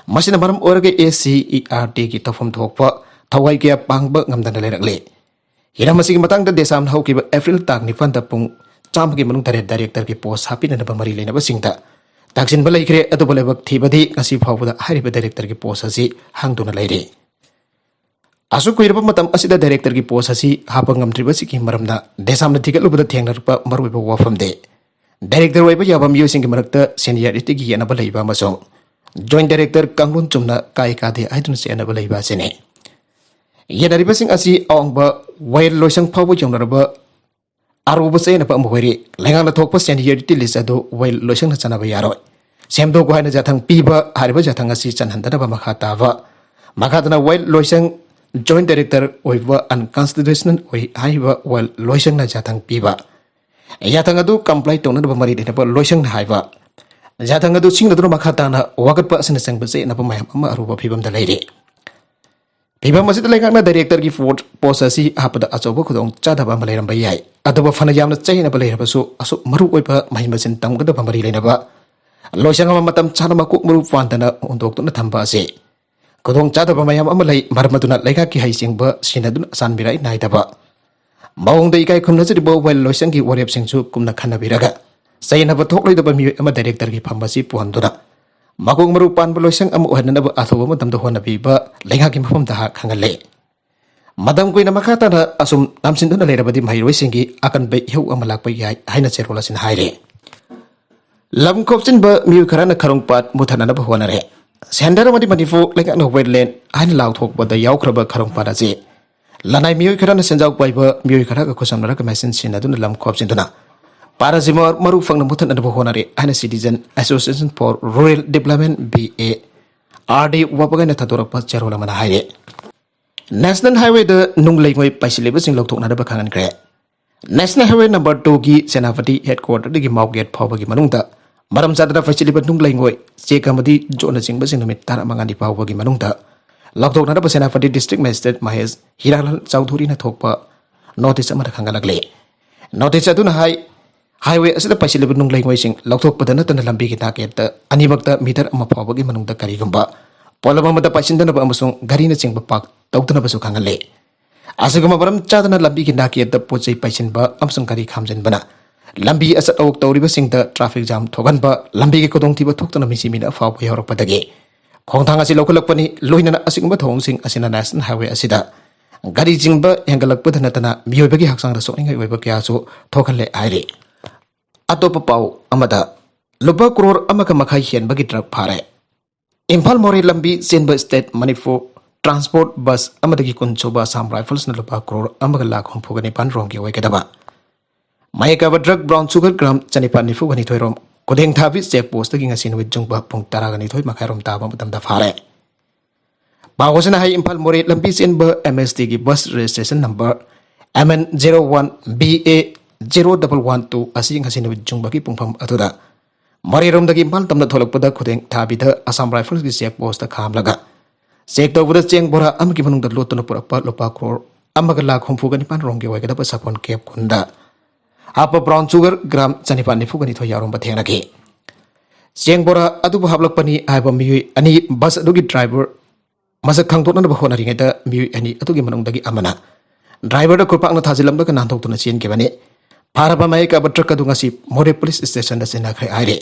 ꯃꯁꯤꯅ ꯃꯔꯝ ꯑꯣꯏꯔꯒ ꯑꯦꯁ ꯁꯤ ꯏ ꯑꯥꯔ ꯇꯤꯒꯤ ꯇꯧꯐꯝ ꯊꯣꯛꯄ ꯊꯋꯥꯏ ꯀꯌꯥ ꯄꯥꯡꯕ ꯉꯝꯗꯅ ꯂꯩꯔꯛꯂꯤ꯫ ꯍꯤꯔꯝ ꯑꯁꯤꯒꯤ ꯃꯇꯥꯡꯗ ꯗꯦꯁꯥꯝꯅ ꯍꯧꯈꯤꯕ ꯑꯦꯄ꯭ꯔꯤꯜ ꯇꯥꯡ ꯅꯤꯄꯥꯟꯗ ꯄꯨꯡ ꯆꯥꯝꯃꯒꯤ ꯃꯅꯨꯡꯗ ꯗꯥꯏꯔꯦꯛ-, ꯗꯥꯏꯔꯦꯛꯇꯔꯒꯤ ꯄꯣꯁ ꯍꯥꯞꯄꯤꯅꯅꯕ ꯃꯔꯤ ꯂꯩꯅꯕꯁꯤꯡꯗ ꯊꯥꯖꯤꯟꯕ ꯂꯩꯈ꯭ꯔꯦ, ꯑꯗꯨꯕꯨ ꯂꯥꯏꯕꯛ ꯊꯤꯕꯗꯤ ꯉꯁꯤ ꯐꯥꯎꯕꯗ ꯍꯥꯏꯔꯤꯕ ꯗꯥꯏꯔꯦꯛꯇꯔꯒꯤ ꯄꯣꯁ ꯑꯁꯤ ꯍꯥꯡꯗꯨꯅ ꯂꯩꯔꯤ꯫ ꯑꯁꯨꯛ ꯀꯨꯏꯔꯕ ꯃꯇꯝ ꯑꯁꯤꯗ ꯗꯥꯏꯔꯦꯛꯇꯔꯒꯤ ꯄꯣꯁ ꯑꯁꯤ ꯍꯥꯞꯄ ꯉꯝꯗ꯭ꯔꯤꯕꯁꯤꯒꯤ ꯃꯔꯝꯗ ꯗꯦꯁꯥꯝꯅ ꯊꯤꯒꯠꯂꯨꯕꯗ ꯊꯦꯡꯅꯔꯛꯄ ꯃꯔꯨꯑꯣꯏꯕ ꯋꯥꯐꯝꯗꯤ ꯗꯥꯏꯔꯦꯛꯇꯔ ꯑꯣꯏꯕ ꯌꯥꯕ ꯃꯤꯑꯣꯏꯁꯤꯡꯒꯤ ꯃꯔꯛꯇ ꯁꯦꯅꯤꯌꯔꯤꯇꯤꯒꯤ ꯌꯦꯠꯅꯕ ꯂꯩꯕ ꯑꯃꯁꯨꯡ ꯖꯣꯏꯟꯠ ꯗꯥꯏꯔꯦꯛꯇꯔ ꯀꯥꯡꯂꯣꯟ ꯆꯨꯝꯅ ꯀꯥꯏ ꯀꯥꯗꯦ ꯍꯥꯏꯗꯨꯅ ꯆꯦꯟꯅꯕ ꯂꯩꯕ ꯑꯁꯤꯅꯤ꯫ ꯌꯦꯠꯅꯔꯤꯕꯁꯤꯡ ꯑꯁꯤ ꯑꯋꯥꯡꯕ ꯋꯥꯌꯦꯜ ꯂꯣꯏꯁꯪ ꯐꯥꯎꯕ ꯌꯧꯅꯔꯕ ꯑꯔꯨꯕ ꯆꯌꯦꯠꯅꯕ ꯑꯃ ꯑꯣꯏꯔꯤ꯫ ꯂꯩꯉꯥꯛꯅ ꯊꯣꯛꯄ ꯁꯦꯅꯤꯌꯔꯤꯇꯤ ꯂꯤꯁ ꯑꯗꯨ ꯋꯥꯌꯦꯜ ꯂꯣꯏꯁꯪꯅ ꯆꯠꯅꯕ ꯌꯥꯔꯣꯏ꯫ ꯁꯦꯝꯗꯣꯛꯎ ꯍꯥꯏꯅ ꯌꯥꯊꯪ ꯄꯤꯕ, ꯍꯥꯏꯔꯤꯕ ꯌꯥꯊꯪ ꯑꯁꯤ ꯆꯟꯍꯟꯗꯅꯕ ꯃꯈꯥ ꯇꯥꯕ꯫ ꯃꯈꯥꯗꯅ ꯋꯥꯌꯦꯜ ꯂꯣꯏꯁꯪ ꯖꯣꯏꯟꯠ ꯗꯥꯏꯔꯦꯛꯇꯔ ꯑꯣꯏꯕ ꯑꯟꯀꯟꯁꯇꯤꯇ꯭ꯌꯨꯁꯅꯦꯜ ꯑꯣꯏ ꯍꯥꯏꯔꯤꯕ ꯋꯥꯌꯦꯜ ꯂꯣꯏꯁꯪꯅ ꯌꯥꯊꯪ ꯄꯤꯕ꯫ ꯌꯥꯊꯪ ꯑꯗꯨ ꯀꯝꯄ꯭ꯂꯥꯏ ꯇꯧꯅꯅꯕ ꯃꯔꯤ ꯂꯩꯅꯕ ꯂꯣꯏꯁꯪꯅ ꯍꯥꯏꯕ꯫ ꯌꯥꯊꯪ ꯑꯗꯨ ꯁꯤꯡꯅꯗꯨꯅ ꯃꯈꯥ ꯇꯥꯅ ꯋꯥꯀꯠꯄ ꯑꯁꯤꯅꯆꯤꯡꯕ ꯆꯌꯦꯠꯅꯕ ꯃꯌꯥꯝ ꯑꯃ ꯑꯔꯨꯕ ꯐꯤꯕꯝꯗ ꯂꯩꯔꯤ꯫ ꯐꯤꯚꯝ ꯑꯁꯤꯗ ꯂꯩꯉꯥꯛꯅ ꯗꯥꯏꯔꯦꯛꯇꯔꯒꯤ ꯄꯣꯠ-, ꯄꯣꯁ ꯑꯁꯤ ꯍꯥꯞꯄꯗ ꯑꯆꯧꯕ ꯈꯨꯗꯣꯡꯆꯥꯗꯕ ꯑꯃ ꯂꯩꯔꯝꯕ ꯌꯥꯏ꯫ ꯑꯗꯨꯕꯨ ꯐꯅ ꯌꯥꯝꯅ ꯆꯌꯦꯠꯅꯕ ꯂꯩꯔꯕꯁꯨ, ꯑꯁꯨꯛ ꯃꯔꯨ ꯑꯣꯏꯕ ꯃꯍꯩ ꯃꯁꯤꯡ ꯇꯝꯒꯗꯕ ꯃꯔꯤ ꯂꯩꯅꯕ ꯂꯣꯏꯁꯪ ꯑꯃ ꯃꯇꯝ ꯆꯥꯅ ꯃꯀꯣꯛ ꯃꯔꯨ ꯄꯥꯟꯗꯅ ꯍꯨꯟꯗꯣꯛꯇꯨꯅ ꯊꯝꯕ ꯑꯁꯤ ꯈꯨꯗꯣꯡꯆꯥꯗꯕ ꯃꯌꯥꯝ ꯑꯃ ꯂꯩ꯫ ꯃꯔꯝ ꯑꯗꯨꯅ ꯂꯩꯉꯥꯛꯀꯤ ꯍꯩꯁꯤꯡꯕ ꯁꯤꯟꯅꯗꯨꯅ ꯆꯥꯟꯕꯤꯔꯥꯏ ꯅꯥꯏꯗꯕ ꯃꯑꯣꯡꯗ ꯏꯀꯥꯏ ꯈꯨꯝꯅꯖꯔꯤꯕ ꯋꯥꯌꯦꯜ ꯂꯣꯏꯁꯪꯒꯤ ꯋꯥꯔꯦꯞꯁꯤꯡꯁꯨ ꯀꯨꯞꯅ ꯈꯟꯅꯕꯤꯔꯒ, ꯆꯌꯦꯠꯅꯕ ꯊꯣꯛꯂꯣꯏꯗꯕ ꯃꯤꯑꯣꯏ ꯑꯃ ꯗꯥꯏꯔꯦꯛꯇꯔꯒꯤ ꯐꯝ ꯑꯁꯤ ꯄꯨꯍꯟꯗꯨꯅ ꯃꯀꯣꯛ ꯃꯔꯨ ꯄꯥꯟꯕ ꯂꯣꯏꯁꯪ ꯑꯃ ꯑꯣꯏꯍꯟꯅꯅꯕ ꯑꯊꯨꯕ ꯃꯇꯝꯗ ꯍꯣꯠꯅꯕꯤꯕ ꯂꯩꯉꯥꯛꯀꯤ ꯃꯐꯝꯗ ꯈꯪꯍꯜꯂꯤ꯫ ꯃꯇꯝ ꯀꯨꯏꯅ ꯃꯈꯥ ꯇꯥꯅ ꯑꯁꯨꯝ ꯅꯝꯁꯤꯟꯗꯨꯅ ꯂꯩꯔꯕꯗꯤ ꯃꯍꯩꯔꯣꯏꯁꯤꯡꯒꯤ ꯑꯀꯟꯕ ꯏꯍꯧ ꯑꯃ ꯂꯥꯛꯄ ꯌꯥꯏ ꯍꯥꯏꯅ ꯆꯦꯔꯣꯜ ꯑꯁꯤꯅ ꯍꯥꯏꯔꯤ꯫ ꯂꯝ ꯈꯣꯞꯆꯤꯟꯕ ꯃꯤꯑꯣꯏ ꯈꯔꯅ ꯈꯔꯣꯡꯄꯥꯠ ꯃꯨꯊꯠꯅꯅꯕ ꯍꯣꯠꯅꯔꯦ꯫ ꯁꯦꯟꯇꯔ ꯑꯃꯗꯤ ꯃꯅꯤꯄꯨꯔ ꯂꯩꯉꯥꯛꯅ ꯋꯦꯠꯂꯦꯟ ꯍꯥꯏꯅ ꯂꯥꯎꯊꯣꯛꯄꯗ ꯌꯥꯎꯈ꯭ꯔꯕ ꯈꯔꯣꯡꯄꯥꯠ ꯑꯁꯤ ꯂꯅꯥꯏ ꯃꯤꯑꯣꯏ ꯈꯔꯅ ꯁꯦꯟꯖꯥꯎ ꯄꯥꯏꯕ ꯃꯤꯑꯣꯏ ꯈꯔꯒ ꯈꯨꯠꯁꯝꯅꯔꯒ ꯃꯦꯆꯤꯟ ꯁꯤꯖꯤꯟꯅꯗꯨꯅ ꯂꯝ ꯈꯣꯞꯆꯤꯟꯗꯨꯅ ꯄꯥꯔꯥꯖꯤꯃꯣꯔ ꯃꯔꯨ ꯐꯪꯅ ꯃꯨꯊꯠꯅꯅꯕ ꯍꯣꯠꯅꯔꯤ ꯍꯥꯏꯅ Citizen Association for Rural Development, B A R D, ꯋꯥꯄꯒꯥꯏꯅ ꯊꯥꯗꯣꯔꯛꯄ ꯆꯦꯔꯣꯜ ꯑꯃꯅ ꯍꯥꯏꯔꯤ꯫ ꯅꯦꯁꯅꯦꯜ ꯍꯥꯏꯋꯦꯗ ꯅꯨꯡ ꯂꯩꯉꯣꯏ ꯄꯥꯏꯁꯤꯜꯂꯤꯕꯁꯤꯡ ꯂꯧꯊꯣꯛꯅꯅꯕ ꯈꯪꯍꯟꯈ꯭ꯔꯦ꯫ ꯅꯦꯁꯅꯦꯜ ꯍꯥꯏꯋꯦ ꯅꯝꯕꯔ ꯇꯨꯒꯤ ꯁꯦꯅꯥꯄꯇꯤ ꯍꯦꯗꯀ꯭ꯋꯥꯇꯔꯗꯒꯤ ꯃꯥꯎꯒꯦꯠ ꯐꯥꯎꯕꯒꯤ ꯃꯅꯨꯡꯗ ꯃꯔꯝ ꯆꯥꯗꯅ ꯄꯥꯏꯁꯤꯜꯂꯤꯕ ꯅꯨꯡ ꯂꯩꯉꯣꯏ, ꯆꯦꯛ ꯑꯃꯗꯤ ꯖꯣꯠꯅꯆꯤꯡꯕꯁꯤꯡ ꯅꯨꯃꯤꯠ ꯇꯔꯥꯃꯉꯥꯅꯤ ꯐꯥꯎꯕꯒꯤ ꯃꯅꯨꯡꯗ ꯂꯧꯊꯣꯛꯅꯅꯕ ꯁꯦꯅꯥꯄꯇꯤ ꯗꯤꯁꯇ꯭ꯔꯤꯛ ꯃꯦꯖꯤꯁꯇ꯭ꯔꯦꯠ ꯃꯍꯦꯁ ꯍꯤꯔꯥꯂꯥꯜ ꯆꯧꯙꯨꯔꯤꯅ ꯊꯣꯛꯄ ꯅꯣꯇꯤꯁ ꯑꯃꯗ ꯈꯪꯍꯜꯂꯛꯂꯤ꯫ ꯅꯣꯇꯤꯁ ꯑꯗꯨꯅ ꯍꯥꯏ, ꯍꯥꯏꯋꯦ ꯑꯁꯤꯗ ꯄꯥꯏꯁꯤꯜꯂꯤꯕ ꯅꯨꯡ ꯂꯩꯉꯣꯏꯁꯤꯡ ꯂꯧꯊꯣꯛꯄꯗ ꯅꯠꯇꯅ ꯂꯝꯕꯤꯒꯤ ꯅꯥꯀꯦꯠꯇ ꯑꯅꯤꯃꯛꯇ ꯃꯤꯇꯔ ꯑꯃ ꯐꯥꯎꯕꯒꯤ ꯃꯅꯨꯡꯗ ꯀꯔꯤꯒꯨꯝꯕ ꯄꯣꯠꯂꯝ ꯑꯃꯗ ꯄꯥꯏꯁꯤꯟꯗꯅꯕ ꯑꯃꯁꯨꯡ ꯒꯥꯔꯤꯅꯆꯤꯡꯕ ꯄꯥꯔꯛ ꯇꯧꯗꯅꯕꯁꯨ ꯈꯪꯍꯜꯂꯤ꯫ ꯑꯁꯤꯒꯨꯝꯕ ꯃꯔꯝ ꯆꯥꯗꯅ ꯂꯝꯕꯤꯒꯤ ꯅꯥꯀꯦꯠꯇ ꯄꯣꯠ ꯆꯩ ꯄꯥꯏꯁꯤꯟꯕ ꯑꯃꯁꯨꯡ ꯒꯥꯔꯤ ꯈꯥꯝꯖꯤꯟꯕꯅ ꯂꯝꯕꯤ ꯑꯆꯠ ꯑꯋꯣꯛ ꯇꯧꯔꯤꯕꯁꯤꯡꯗ ꯇ꯭ꯔꯥꯐꯤꯛ ꯖꯥꯝ ꯊꯣꯛꯍꯟꯕ, ꯂꯝꯕꯤꯒꯤ ꯈꯨꯗꯣꯡꯊꯤꯕ ꯊꯣꯛꯇꯨꯅ ꯃꯤꯁꯤ ꯃꯤꯅ ꯑꯐꯥꯎꯕ ꯌꯥꯎꯔꯛꯄꯗꯒꯤ ꯈꯣꯡꯊꯥꯡ ꯑꯁꯤ ꯂꯧꯈꯠꯂꯛꯄꯅꯤ꯫ ꯂꯣꯏꯅꯅ ꯑꯁꯤꯒꯨꯝꯕ ꯊꯧꯑꯣꯡꯁꯤꯡ ꯑꯁꯤꯅ ꯅꯦꯁꯅꯦꯜ ꯍꯥꯏꯋꯦ ꯑꯁꯤꯗ ꯒꯥꯔꯤ ꯆꯤꯡꯕ ꯍꯦꯟꯒꯠꯂꯛꯄꯗ ꯅꯠꯇꯅ ꯃꯤꯑꯣꯏꯕꯒꯤ ꯍꯛꯆꯥꯡꯗ ꯁꯣꯛꯅꯤꯡꯉꯥꯏ ꯑꯣꯏꯕ ꯀꯌꯥꯁꯨ ꯊꯣꯛꯍꯜꯂꯦ ꯍꯥꯏꯔꯤ꯫ ꯑꯇꯣꯞꯄ ꯄꯥꯎ ꯑꯃꯗ, ꯂꯨꯄꯥ ꯀ꯭ꯔꯣꯔ ꯑꯃꯒ ꯃꯈꯥꯏ ꯍꯦꯟꯕꯒꯤ ꯗ꯭ꯔꯒ ꯐꯥꯔꯦ꯫ ꯏꯝꯐꯥꯜ ꯃꯣꯔꯦ ꯂꯝꯕꯤ ꯆꯦꯟꯕ ꯁ꯭ꯇꯦꯠ ꯃꯅꯤꯄꯨꯔ ꯇ꯭ꯔꯥꯟꯁꯄꯣꯔꯠ ꯕꯁ ꯑꯃꯗꯒꯤ ꯀꯨꯟ ꯁꯨꯕ ꯑꯁꯥꯝ ꯔꯥꯏꯐꯜꯁꯅ ꯂꯨꯄꯥ ꯀ꯭ꯔꯣꯔ ꯑꯃꯒ ꯂꯥꯈ ꯍꯨꯝꯐꯨꯒ ꯅꯤꯄꯥꯟ ꯔꯣꯝꯒꯤ ꯑꯣꯏꯒꯗꯕ ꯃꯌꯦꯛ ꯀꯥꯕ ꯗ꯭ꯔꯒ ꯕ꯭ꯔꯥꯎꯟ ꯁꯨꯒꯔ ꯒ꯭ꯔꯥꯝ ꯆꯅꯤꯄꯥꯟ ꯅꯤꯐꯨꯒ ꯅꯤꯊꯣꯏ ꯔꯣꯝ ꯈꯨꯗꯦꯡ ꯊꯥꯕꯤ ꯆꯦꯛ ꯄꯣꯁꯇꯒꯤ ꯉꯁꯤ ꯅꯨꯃꯤꯠ ꯆꯨꯡꯕ ꯄꯨꯡ ꯇꯔꯥꯒ ꯅꯤꯊꯣꯏ ꯃꯈꯥꯏ ꯔꯣꯝ ꯇꯥꯕ ꯃꯇꯝꯗ ꯐꯥꯔꯦ꯫ ꯄꯥꯎ ꯑꯁꯤꯅ ꯍꯥꯏ, ꯏꯝꯐꯥꯜ ꯃꯣꯔꯦ ꯂꯝꯕꯤ ꯆꯦꯟꯕ M S T ꯒꯤ bus registration number M N zero one B A zero double one two ꯑꯁꯤ ꯉꯁꯤ ꯅꯨꯃꯤꯠ ꯆꯨꯡꯕꯒꯤ ꯄꯨꯡꯐꯝ ꯑꯗꯨꯗ ꯃꯣꯔꯦꯔꯣꯝꯗꯒꯤ ꯏꯝꯐꯥꯜ ꯇꯝꯅ ꯊꯣꯛꯂꯛꯄꯗ ꯈꯨꯗꯦꯡ ꯊꯥꯕꯤꯗ ꯑꯁꯥꯝ ꯔꯥꯏꯐꯜꯁꯀꯤ ꯆꯦꯛ ꯄꯣꯁꯇ ꯈꯥꯝꯂꯒ ꯆꯦꯛ ꯇꯧꯕꯗ ꯆꯦꯡ ꯕꯣꯔꯥ ꯑꯃꯒꯤ ꯃꯅꯨꯡꯗ ꯂꯣꯠꯇꯨꯅ ꯄꯨꯔꯛꯄ ꯂꯨꯄꯥ ꯀ꯭ꯔꯣꯔ ꯑꯃꯒ ꯂꯥꯈ ꯍꯨꯝꯐꯨꯒ ꯅꯤꯄꯥꯟ ꯔꯣꯝꯒꯤ ꯑꯣꯏꯒꯗꯕ ꯁꯥꯄꯣꯟ ꯀꯦꯞ ꯀꯨꯟꯗ ꯍꯥꯞꯄ ꯕ꯭ꯔꯥꯎꯟ ꯁꯨꯒꯔ ꯒ꯭ꯔꯥꯝ ꯆꯅꯤꯄꯥꯟ ꯅꯤꯐꯨꯒ ꯅꯤꯊꯣꯏ ꯌꯥꯎꯔꯝꯕ ꯊꯦꯡꯅꯈꯤ꯫ ꯆꯦꯡ ꯕꯣꯔꯥ ꯑꯗꯨꯕꯨ ꯍꯥꯞꯂꯛꯄꯅꯤ ꯍꯥꯏꯕ ꯃꯤꯑꯣꯏ ꯑꯅꯤ ꯕꯁ ꯑꯗꯨꯒꯤ ꯗ꯭ꯔꯥꯏꯚꯔ ꯃꯁꯛ ꯈꯪꯗꯣꯛꯅꯅꯕ ꯍꯣꯠꯅꯔꯤꯉꯩꯗ ꯃꯤꯑꯣꯏ ꯑꯅꯤ ꯑꯗꯨꯒꯤ ꯃꯅꯨꯡꯗꯒꯤ ꯑꯃꯅ ꯗ꯭ꯔꯥꯏꯚꯔꯗ ꯈꯨꯠꯄꯥꯛꯅ ꯊꯥꯖꯤꯜꯂꯝꯂꯒ ꯅꯥꯟꯊꯣꯛꯇꯨꯅ ꯆꯦꯟꯈꯤꯕꯅꯤ꯫ ꯐꯥꯔꯕ ꯃꯌꯦꯛ ꯀꯥꯕ ꯇ꯭ꯔꯛ ꯑꯗꯨ ꯉꯁꯤ ꯃꯣꯔꯦ ꯄꯨꯂꯤꯁ ꯁ꯭ꯇꯦꯁꯟꯗ ꯁꯤꯟꯅꯈ꯭ꯔꯦ ꯍꯥꯏꯔꯤ꯫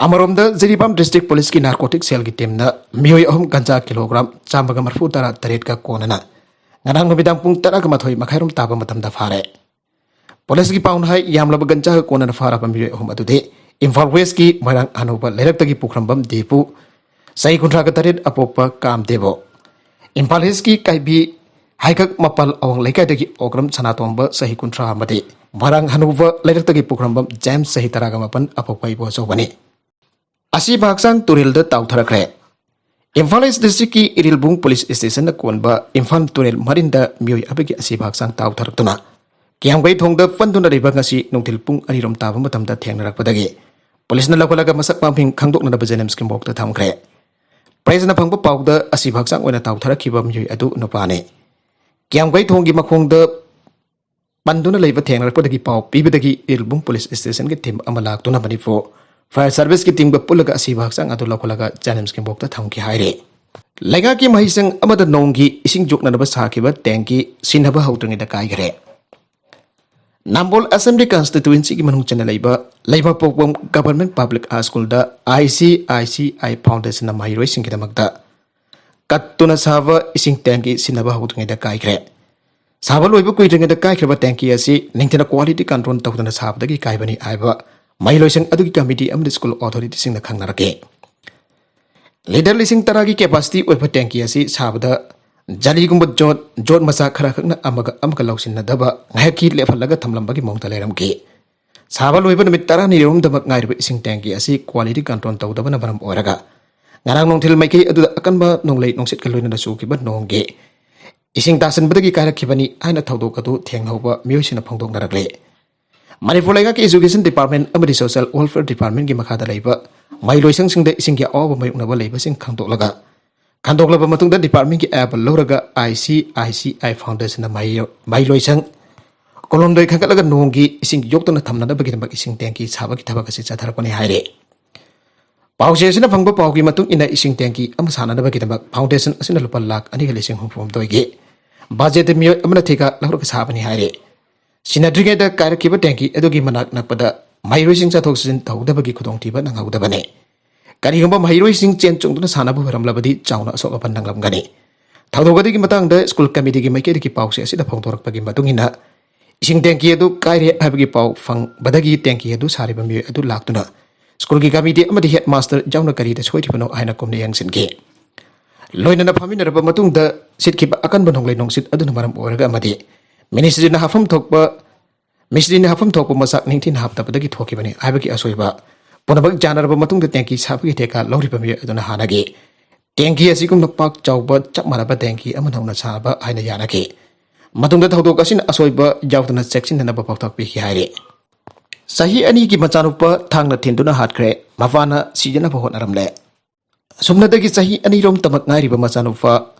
ꯑꯃꯔꯣꯝꯗ ꯖꯤꯔꯤꯕꯥꯝ ꯗꯤꯁꯇ꯭ꯔꯤꯛ ꯄꯨꯂꯤꯁꯀꯤ ꯅꯥꯔꯀꯣꯇꯤꯛ ꯁꯦꯜꯒꯤ ꯇꯤꯝꯅ ꯃꯤꯑꯣꯏ ꯑꯍꯨꯝ ꯒꯟꯖꯥ ꯀꯤꯂꯣꯒ꯭ꯔꯥꯝ ꯆꯥꯝꯃꯒ ꯃꯔꯐꯨ ꯇꯔꯥ ꯇꯔꯦꯠꯀ ꯀꯣꯟꯅꯅ ꯉꯔꯥꯡ ꯅꯨꯃꯤꯗꯥꯡ ꯄꯨꯡ ꯇꯔꯥꯒ ꯃꯥꯊꯣꯏ ꯃꯈꯥꯏꯔꯣꯝ ꯇꯥꯕ ꯃꯇꯝꯗ ꯐꯥꯔꯦ꯫ ꯄꯨꯂꯤꯁꯀꯤ ꯄꯥꯎꯅ ꯍꯥꯏ, ꯌꯥꯝꯂꯕ ꯒꯟꯖꯥꯒ ꯀꯣꯟꯅꯅ ꯐꯥꯔꯕ ꯃꯤꯑꯣꯏ ꯑꯍꯨꯝ ꯑꯗꯨꯗꯤ ꯏꯝꯐꯥꯜ ꯋꯦꯁꯀꯤ ꯃꯣꯏꯔꯥꯡ ꯍꯅꯨꯕ ꯂꯩꯔꯛꯇꯒꯤ ꯄꯨꯈ꯭ꯔꯝꯕꯝ ꯗꯤꯄꯨ, ꯆꯍꯤ ꯀꯨꯟꯊ꯭ꯔꯥꯒ ꯇꯔꯦꯠ ꯑꯄꯣꯛꯄ ꯀꯥꯝꯗꯦꯕꯣ, ꯏꯝꯐꯥꯜ ꯏꯁꯀꯤ ꯀꯥꯏꯕꯤ ꯍꯩꯀꯛ ꯃꯄꯥꯜ ꯑꯋꯥꯡ ꯂꯩꯀꯥꯏꯗꯒꯤ ꯑꯣꯀ꯭ꯔꯝ ꯁꯅꯥꯇꯣꯝꯕ ꯆꯍꯤ ꯀꯨꯟꯊ꯭ꯔꯥ ꯑꯃꯗꯤ ꯃꯣꯏꯔꯥꯡ ꯍꯅꯨꯕ ꯂꯩꯔꯛꯇꯒꯤ ꯄꯨꯈ꯭ꯔꯝꯕꯝ ꯖꯦꯝꯁ ꯆꯍꯤ ꯇꯔꯥꯒ ꯃꯥꯄꯟ ꯑꯄꯣꯛꯄ ꯏꯕꯣꯆꯧꯕꯅꯤ꯫ ꯑꯁꯤꯕ ꯍꯛꯆꯥꯡ ꯇꯨꯔꯦꯜꯗ ꯇꯥꯎꯊꯔꯛꯈ꯭ꯔꯦ꯫ ꯏꯝꯐꯥꯜ ꯏꯁ ꯗꯤꯁꯇ꯭ꯔꯤꯛꯀꯤ ꯏꯔꯤꯜꯕꯨꯡ ꯄꯨꯂꯤꯁ ꯁ꯭ꯇꯦꯁꯟꯅ ꯀꯣꯟꯕ ꯏꯝꯐꯥꯜ ꯇꯨꯔꯦꯜ ꯃꯔꯤꯟꯗ ꯃꯤꯑꯣꯏ ꯑꯃꯒꯤ ꯑꯁꯤꯕ ꯍꯛꯆꯥꯡ ꯇꯥꯎꯊꯔꯛꯇꯨꯅ ꯀꯤꯌꯥꯝꯒꯩ ꯊꯣꯡꯗ ꯄꯟꯗꯨꯅ ꯂꯩꯕ ꯉꯁꯤ ꯅꯨꯡꯊꯤꯜ ꯄꯨꯡ ꯑꯅꯤꯔꯣꯝ ꯇꯥꯕ ꯃꯇꯝꯗ ꯊꯦꯡꯅꯔꯛꯄꯗꯒꯤ ꯄꯨꯂꯤꯁꯅ ꯂꯧꯈꯠꯂꯒ ꯃꯁꯛ ꯃꯃꯤꯡ ꯈꯪꯗꯣꯛꯅꯅꯕ ꯖꯦꯅꯤꯝꯁꯀꯤ ꯃꯣꯔꯒꯇ ꯊꯝꯈ꯭ꯔꯦ꯫ ꯄ꯭ꯔꯦꯁꯅ ꯐꯪꯕ ꯄꯥꯎꯗ ꯑꯁꯤꯕ ꯍꯛꯆꯥꯡ ꯑꯣꯏꯅ ꯇꯥꯎꯊꯔꯛꯈꯤꯕ ꯃꯤꯑꯣꯏ ꯑꯗꯨ ꯅꯨꯄꯥꯅꯤ꯫ ꯀꯤꯌꯥꯝꯒꯩ ꯊꯣꯡꯒꯤ ꯃꯈꯣꯡꯗ ꯄꯟꯗꯨꯅ ꯂꯩꯕ ꯊꯦꯡꯅꯔꯛꯄꯗꯒꯤ ꯄꯥꯎ ꯄꯤꯕꯗꯒꯤ ꯏꯔꯤꯜꯕꯨꯡ ꯄꯨꯂꯤꯁ ꯁ꯭ꯇꯦꯁꯟꯒꯤ ꯇꯤꯝ ꯑꯃ ꯂꯥꯛꯇꯨꯅ ꯃꯅꯤꯄꯨꯔ ꯐꯥꯌꯔ ꯁꯔꯚꯤꯁꯀꯤ ꯇꯤꯝꯒ ꯄꯨꯜꯂꯒ ꯑꯁꯤꯕ ꯍꯛꯆꯥꯡ ꯑꯗꯨ ꯂꯧꯈꯠꯂꯒ ꯖꯦꯅꯤꯝꯁꯀꯤ ꯃꯣꯔꯒꯇ ꯊꯝꯈꯤ ꯍꯥꯏꯔꯤ꯫ ꯂꯩꯉꯥꯛꯀꯤ ꯃꯍꯩꯁꯪ ꯑꯃꯗ ꯅꯣꯡꯒꯤ ꯏꯁꯤꯡ ꯌꯣꯛꯅꯅꯕ ꯁꯥꯈꯤꯕ ꯇꯦꯡꯀꯤ ꯁꯤꯟꯅꯕ ꯍꯧꯗ꯭ꯔꯤꯉꯩꯗ ꯀꯥꯏꯈ꯭ꯔꯦ꯫ ꯅꯝꯕꯣꯜ ꯑꯁꯦꯝꯕ꯭ꯂꯤ ꯀꯟꯁꯇꯤꯇ꯭ꯋꯦꯟꯁꯤꯒꯤ ꯃꯅꯨꯡ ꯆꯟꯅ ꯂꯩꯕ ꯂꯩꯃꯄꯣꯛꯄꯝ ꯒꯚꯔꯟꯃꯦꯟꯠ ꯄꯕ꯭ꯂꯤꯛ ꯍꯥꯏ ꯁ꯭ꯀꯨꯜꯗ I C I C I ꯐꯥꯎꯟꯗꯦꯁꯟꯅ ꯃꯍꯩꯔꯣꯏꯁꯤꯡꯒꯤꯗꯃꯛꯇ ꯀꯠꯇꯨꯅ ꯁꯥꯕ ꯏꯁꯤꯡ ꯇꯦꯡꯀꯤ ꯁꯤꯟꯅꯕ ꯍꯧꯗ꯭ꯔꯤꯉꯩꯗ ꯀꯥꯏꯈ꯭ꯔꯦ꯫ ꯁꯥꯕ ꯂꯣꯏꯕ ꯀꯨꯏꯗ꯭ꯔꯤꯉꯩꯗ ꯀꯥꯏꯈ꯭ꯔꯕ ꯇꯦꯡꯀꯤ ꯑꯁꯤ ꯅꯤꯡꯊꯤꯅ ꯀ꯭ꯋꯥꯂꯤꯇꯤ ꯀꯟꯇ꯭ꯔꯣꯜ ꯇꯧꯗꯅ ꯁꯥꯕꯗꯒꯤ ꯀꯥꯏꯕꯅꯤ ꯍꯥꯏꯕ ꯃꯍꯩꯂꯣꯏꯁꯪ ꯑꯗꯨꯒꯤ ꯀꯃꯤꯇꯤ ꯑꯃꯗꯤ ꯁ꯭ꯀꯨꯜ ꯑꯣꯊꯣꯔꯤꯇꯤꯁꯤꯡꯅ ꯈꯪꯅꯔꯛꯈꯤ꯫ ꯂꯤꯇꯔ ꯂꯤꯁꯤꯡ ꯇꯔꯥꯒꯤ ꯀꯦꯄꯥꯁꯤꯇꯤ ꯑꯣꯏꯕ ꯇꯦꯡꯀꯤ ꯑꯁꯤ ꯁꯥꯕꯗ ꯖꯥꯂꯤꯒꯨꯝꯕ ꯖꯣꯠ, ꯖꯣꯠ ꯃꯆꯥ ꯈꯔ ꯈꯛꯅ ꯑꯃꯒ ꯑꯃꯒ ꯂꯧꯁꯤꯟꯅꯗꯕ ꯉꯥꯏꯍꯥꯛꯀꯤ ꯂꯦꯞꯍꯜꯂꯒ ꯊꯝꯂꯝꯕꯒꯤ ꯃꯑꯣꯡꯗ ꯂꯩꯔꯝꯈꯤ꯫ ꯁꯥꯕ ꯂꯣꯏꯕ ꯅꯨꯃꯤꯠ ꯇꯔꯥꯅꯤꯔꯣꯝꯗꯃꯛ ꯉꯥꯏꯔꯤꯕ ꯏꯁꯤꯡ ꯇꯦꯡꯀꯤ ꯑꯁꯤ ꯀ꯭ꯋꯥꯂꯤꯇꯤ ꯀꯟꯇ꯭ꯔꯣꯜ ꯇꯧꯗꯕꯅ ꯃꯔꯝ ꯑꯣꯏꯔꯒ ꯉꯔꯥꯡ ꯅꯨꯡꯊꯤꯜ ꯃꯥꯏꯀꯩ ꯑꯗꯨꯗ ꯑꯀꯟꯕ ꯅꯣꯡꯂꯩ ꯅꯨꯡꯁꯤꯠꯀ ꯂꯣꯏꯅꯅ ꯆꯨꯈꯤꯕ ꯅꯣꯡꯒꯤ ꯏꯁꯤꯡ ꯇꯥꯁꯤꯟꯕꯗꯒꯤ ꯀꯥꯏꯔꯛꯈꯤꯕꯅꯤ ꯍꯥꯏꯅ ꯊꯧꯗꯣꯛ ꯑꯗꯨ ꯊꯦꯡꯅꯍꯧꯕ ꯃꯤꯑꯣꯏꯁꯤꯡꯅ ꯐꯣꯡꯗꯣꯛꯅꯔꯛꯂꯤ꯫ ꯃꯅꯤꯄꯨꯔ ꯂꯩꯉꯥꯛꯀꯤ ꯏꯖꯨꯀꯦꯁꯟ ꯗꯤꯄꯥꯔꯠꯃꯦꯟꯠ ꯑꯃꯗꯤ ꯁꯣꯁꯤꯌꯦꯜ ꯋꯦꯜꯐꯤꯌꯔ ꯗꯤꯄꯥꯔꯠꯃꯦꯟꯠꯀꯤ ꯃꯈꯥꯗ ꯂꯩꯕ ꯃꯍꯩꯂꯣꯏꯁꯪꯁꯤꯡꯗ ꯏꯁꯤꯡꯒꯤ ꯑꯋꯥꯕ ꯃꯥꯌꯣꯛꯅꯕ ꯂꯩꯕꯁꯤꯡ ꯈꯪꯗꯣꯛꯂꯒ, ꯈꯟꯗꯣꯛꯂꯕ ꯃꯇꯨꯡꯗ ꯗꯤꯄꯥꯔꯠꯃꯦꯟꯠꯀꯤ ꯑꯌꯥꯕ ꯂꯧꯔꯒ I C I C I ꯐꯥꯎꯟꯗꯦꯁꯟꯅ ꯃꯍꯩ-, ꯃꯍꯩꯂꯣꯏꯁꯪ ꯀꯨꯟꯍꯨꯝꯗꯣꯏ ꯈꯟꯒꯠꯂꯒ ꯅꯣꯡꯒꯤ ꯏꯁꯤꯡ ꯌꯣꯛꯇꯨꯅ ꯊꯝꯅꯅꯕꯒꯤꯗꯃꯛ ꯏꯁꯤꯡ ꯇꯦꯡꯀꯤ ꯁꯥꯕꯒꯤ ꯊꯕꯛ ꯑꯁꯤ ꯆꯠꯊꯔꯛꯄꯅꯤ ꯍꯥꯏꯔꯤ꯫ ꯄꯥꯎꯆꯦ ꯑꯁꯤꯅ ꯐꯪꯕ ꯄꯥꯎꯒꯤ ꯃꯇꯨꯡ ꯏꯟꯅ ꯏꯁꯤꯡ ꯇꯦꯡꯀꯤ ꯑꯃ ꯁꯥꯅꯅꯕꯒꯤꯗꯃꯛ ꯐꯥꯎꯟꯗꯦꯁꯟ ꯑꯁꯤꯅ ꯂꯨꯄꯥ ꯂꯥꯈ ꯑꯅꯤꯒ ꯂꯤꯁꯤꯡ ꯍꯨꯝꯐꯨꯍꯨꯝꯗꯣꯏꯒꯤ ꯕꯖꯦꯠꯇ ꯃꯤꯑꯣꯏ ꯑꯃꯅ ꯊꯤꯀꯥ ꯂꯧꯔꯒ ꯁꯥꯕꯅꯤ ꯍꯥꯏꯔꯤ꯫ ꯁꯤꯟꯅꯗ꯭ꯔꯤꯉꯩꯗ ꯀꯥꯏꯔꯛꯈꯤꯕ ꯇꯦꯡꯀꯤ ꯑꯗꯨꯒꯤ ꯃꯅꯥꯛ ꯅꯛꯄꯗ ꯃꯍꯩꯔꯣꯏꯁꯤꯡ ꯆꯠꯊꯣꯛ ꯆꯠꯁꯤꯟ ꯇꯧꯍꯧꯗꯕꯒꯤ ꯈꯨꯗꯣꯡꯊꯤꯕ ꯅꯪꯍꯧꯗꯕꯅꯤ꯫ ꯀꯔꯤꯒꯨꯝꯕ ꯃꯍꯩꯔꯣꯏꯁꯤꯡ ꯆꯦꯟ ꯆꯣꯡꯗꯨꯅ ꯁꯥꯟꯅꯕ ꯑꯣꯏꯔꯝꯂꯕꯗꯤ ꯆꯥꯎꯅ ꯑꯁꯣꯛ ꯑꯄꯟ ꯅꯪꯂꯝꯒꯅꯤ꯫ ꯊꯧꯗꯣꯛ ꯑꯗꯨꯒꯤ ꯃꯇꯥꯡꯗ ꯁ꯭ꯀꯨꯜ ꯀꯃꯤꯇꯤꯒꯤ ꯃꯥꯏꯀꯩꯗꯒꯤ ꯄꯥꯎꯆꯦ ꯑꯁꯤꯗ ꯐꯣꯡꯗꯣꯔꯛꯄꯒꯤ ꯃꯇꯨꯡ ꯏꯟꯅ ꯏꯁꯤꯡ ꯇꯦꯡꯀꯤ ꯑꯗꯨ ꯀꯥꯏꯔꯦ ꯍꯥꯏꯕꯒꯤ ꯄꯥꯎ ꯐꯪꯕꯗꯒꯤ ꯇꯦꯡꯀꯤ ꯑꯗꯨ ꯁꯥꯔꯤꯕ ꯃꯤꯑꯣꯏ ꯑꯗꯨ ꯂꯥꯛꯇꯨꯅ ꯁ꯭ꯀꯨꯜꯒꯤ ꯀꯃꯤꯇꯤ ꯑꯃꯗꯤ ꯍꯦꯗ ꯃꯥꯁꯇꯔ ꯌꯥꯎꯅ ꯀꯔꯤꯗ ꯁꯣꯏꯔꯤꯕꯅꯣ ꯍꯥꯏꯅ ꯀꯨꯞꯅ ꯌꯦꯡꯁꯤꯟꯈꯤ꯫ ꯂꯣꯏꯅꯅ ꯐꯥꯃꯤꯟꯅꯔꯕ ꯃꯇꯨꯡꯗ ꯁꯤꯠꯈꯤꯕ ꯑꯀꯟꯕ ꯅꯣꯡꯂꯩ ꯅꯨꯡꯁꯤꯠ ꯑꯗꯨꯅ ꯃꯔꯝ ꯑꯣꯏꯔꯒ ꯑꯃꯗꯤ ꯃꯤꯅꯤꯁꯇ꯭ꯔꯤꯅ ꯍꯥꯐꯝ ꯊꯣꯛꯄ ꯃꯤꯁꯇ꯭ꯔꯤꯅ ꯍꯥꯐꯝ ꯊꯣꯛꯄ ꯃꯆꯥꯛ ꯅꯤꯡꯊꯤꯅ ꯍꯥꯞꯇꯕꯗꯒꯤ ꯊꯣꯛꯈꯤꯕꯅꯤ ꯍꯥꯏꯕꯒꯤ ꯑꯁꯣꯏꯕ ꯄꯨꯝꯅꯃꯛ ꯌꯥꯅꯔꯕ ꯃꯇꯨꯡꯗ ꯇꯦꯡꯀꯤ ꯁꯥꯕꯒꯤ ꯊꯦꯀꯥ ꯂꯧꯔꯤꯕ ꯃꯤꯑꯣꯏ ꯑꯗꯨꯅ ꯍꯥꯟꯅꯒꯤ ꯇꯦꯡꯀꯤ ꯑꯁꯤꯒꯨꯝꯅ ꯄꯥꯛ ꯆꯥꯎꯕ ꯆꯞ ꯃꯥꯟꯅꯕ ꯇꯦꯡꯀꯤ ꯑꯃ ꯅꯧꯅ ꯁꯥꯕ ꯍꯥꯏꯅ ꯌꯥꯅꯈꯤ꯫ ꯃꯇꯨꯡꯗ ꯊꯧꯗꯣꯛ ꯑꯁꯤꯅ ꯑꯁꯣꯏꯕ ꯌꯥꯎꯗꯅ ꯆꯦꯛꯁꯤꯟꯅꯅꯕ ꯄꯥꯎꯇꯥꯛ ꯄꯤꯈꯤ ꯍꯥꯏꯔꯤ꯫ ꯆꯍꯤ ꯑꯅꯤꯒꯤ ꯃꯆꯥꯅꯨꯄꯥ ꯊꯥꯡꯅ ꯊꯤꯟꯗꯨꯅ ꯍꯥꯠꯈ꯭ꯔꯦ꯫ ꯃꯄꯥꯅ ꯁꯤꯖꯅꯕ ꯍꯣꯠꯅꯔꯝꯂꯦ꯫ ꯑꯁꯨꯝꯅꯗꯒꯤ ꯆꯍꯤ ꯑꯅꯤꯔꯣꯝ ꯇꯃꯛ ꯉꯥꯏꯔꯤꯕ ꯃꯆꯥꯅꯨꯄꯥ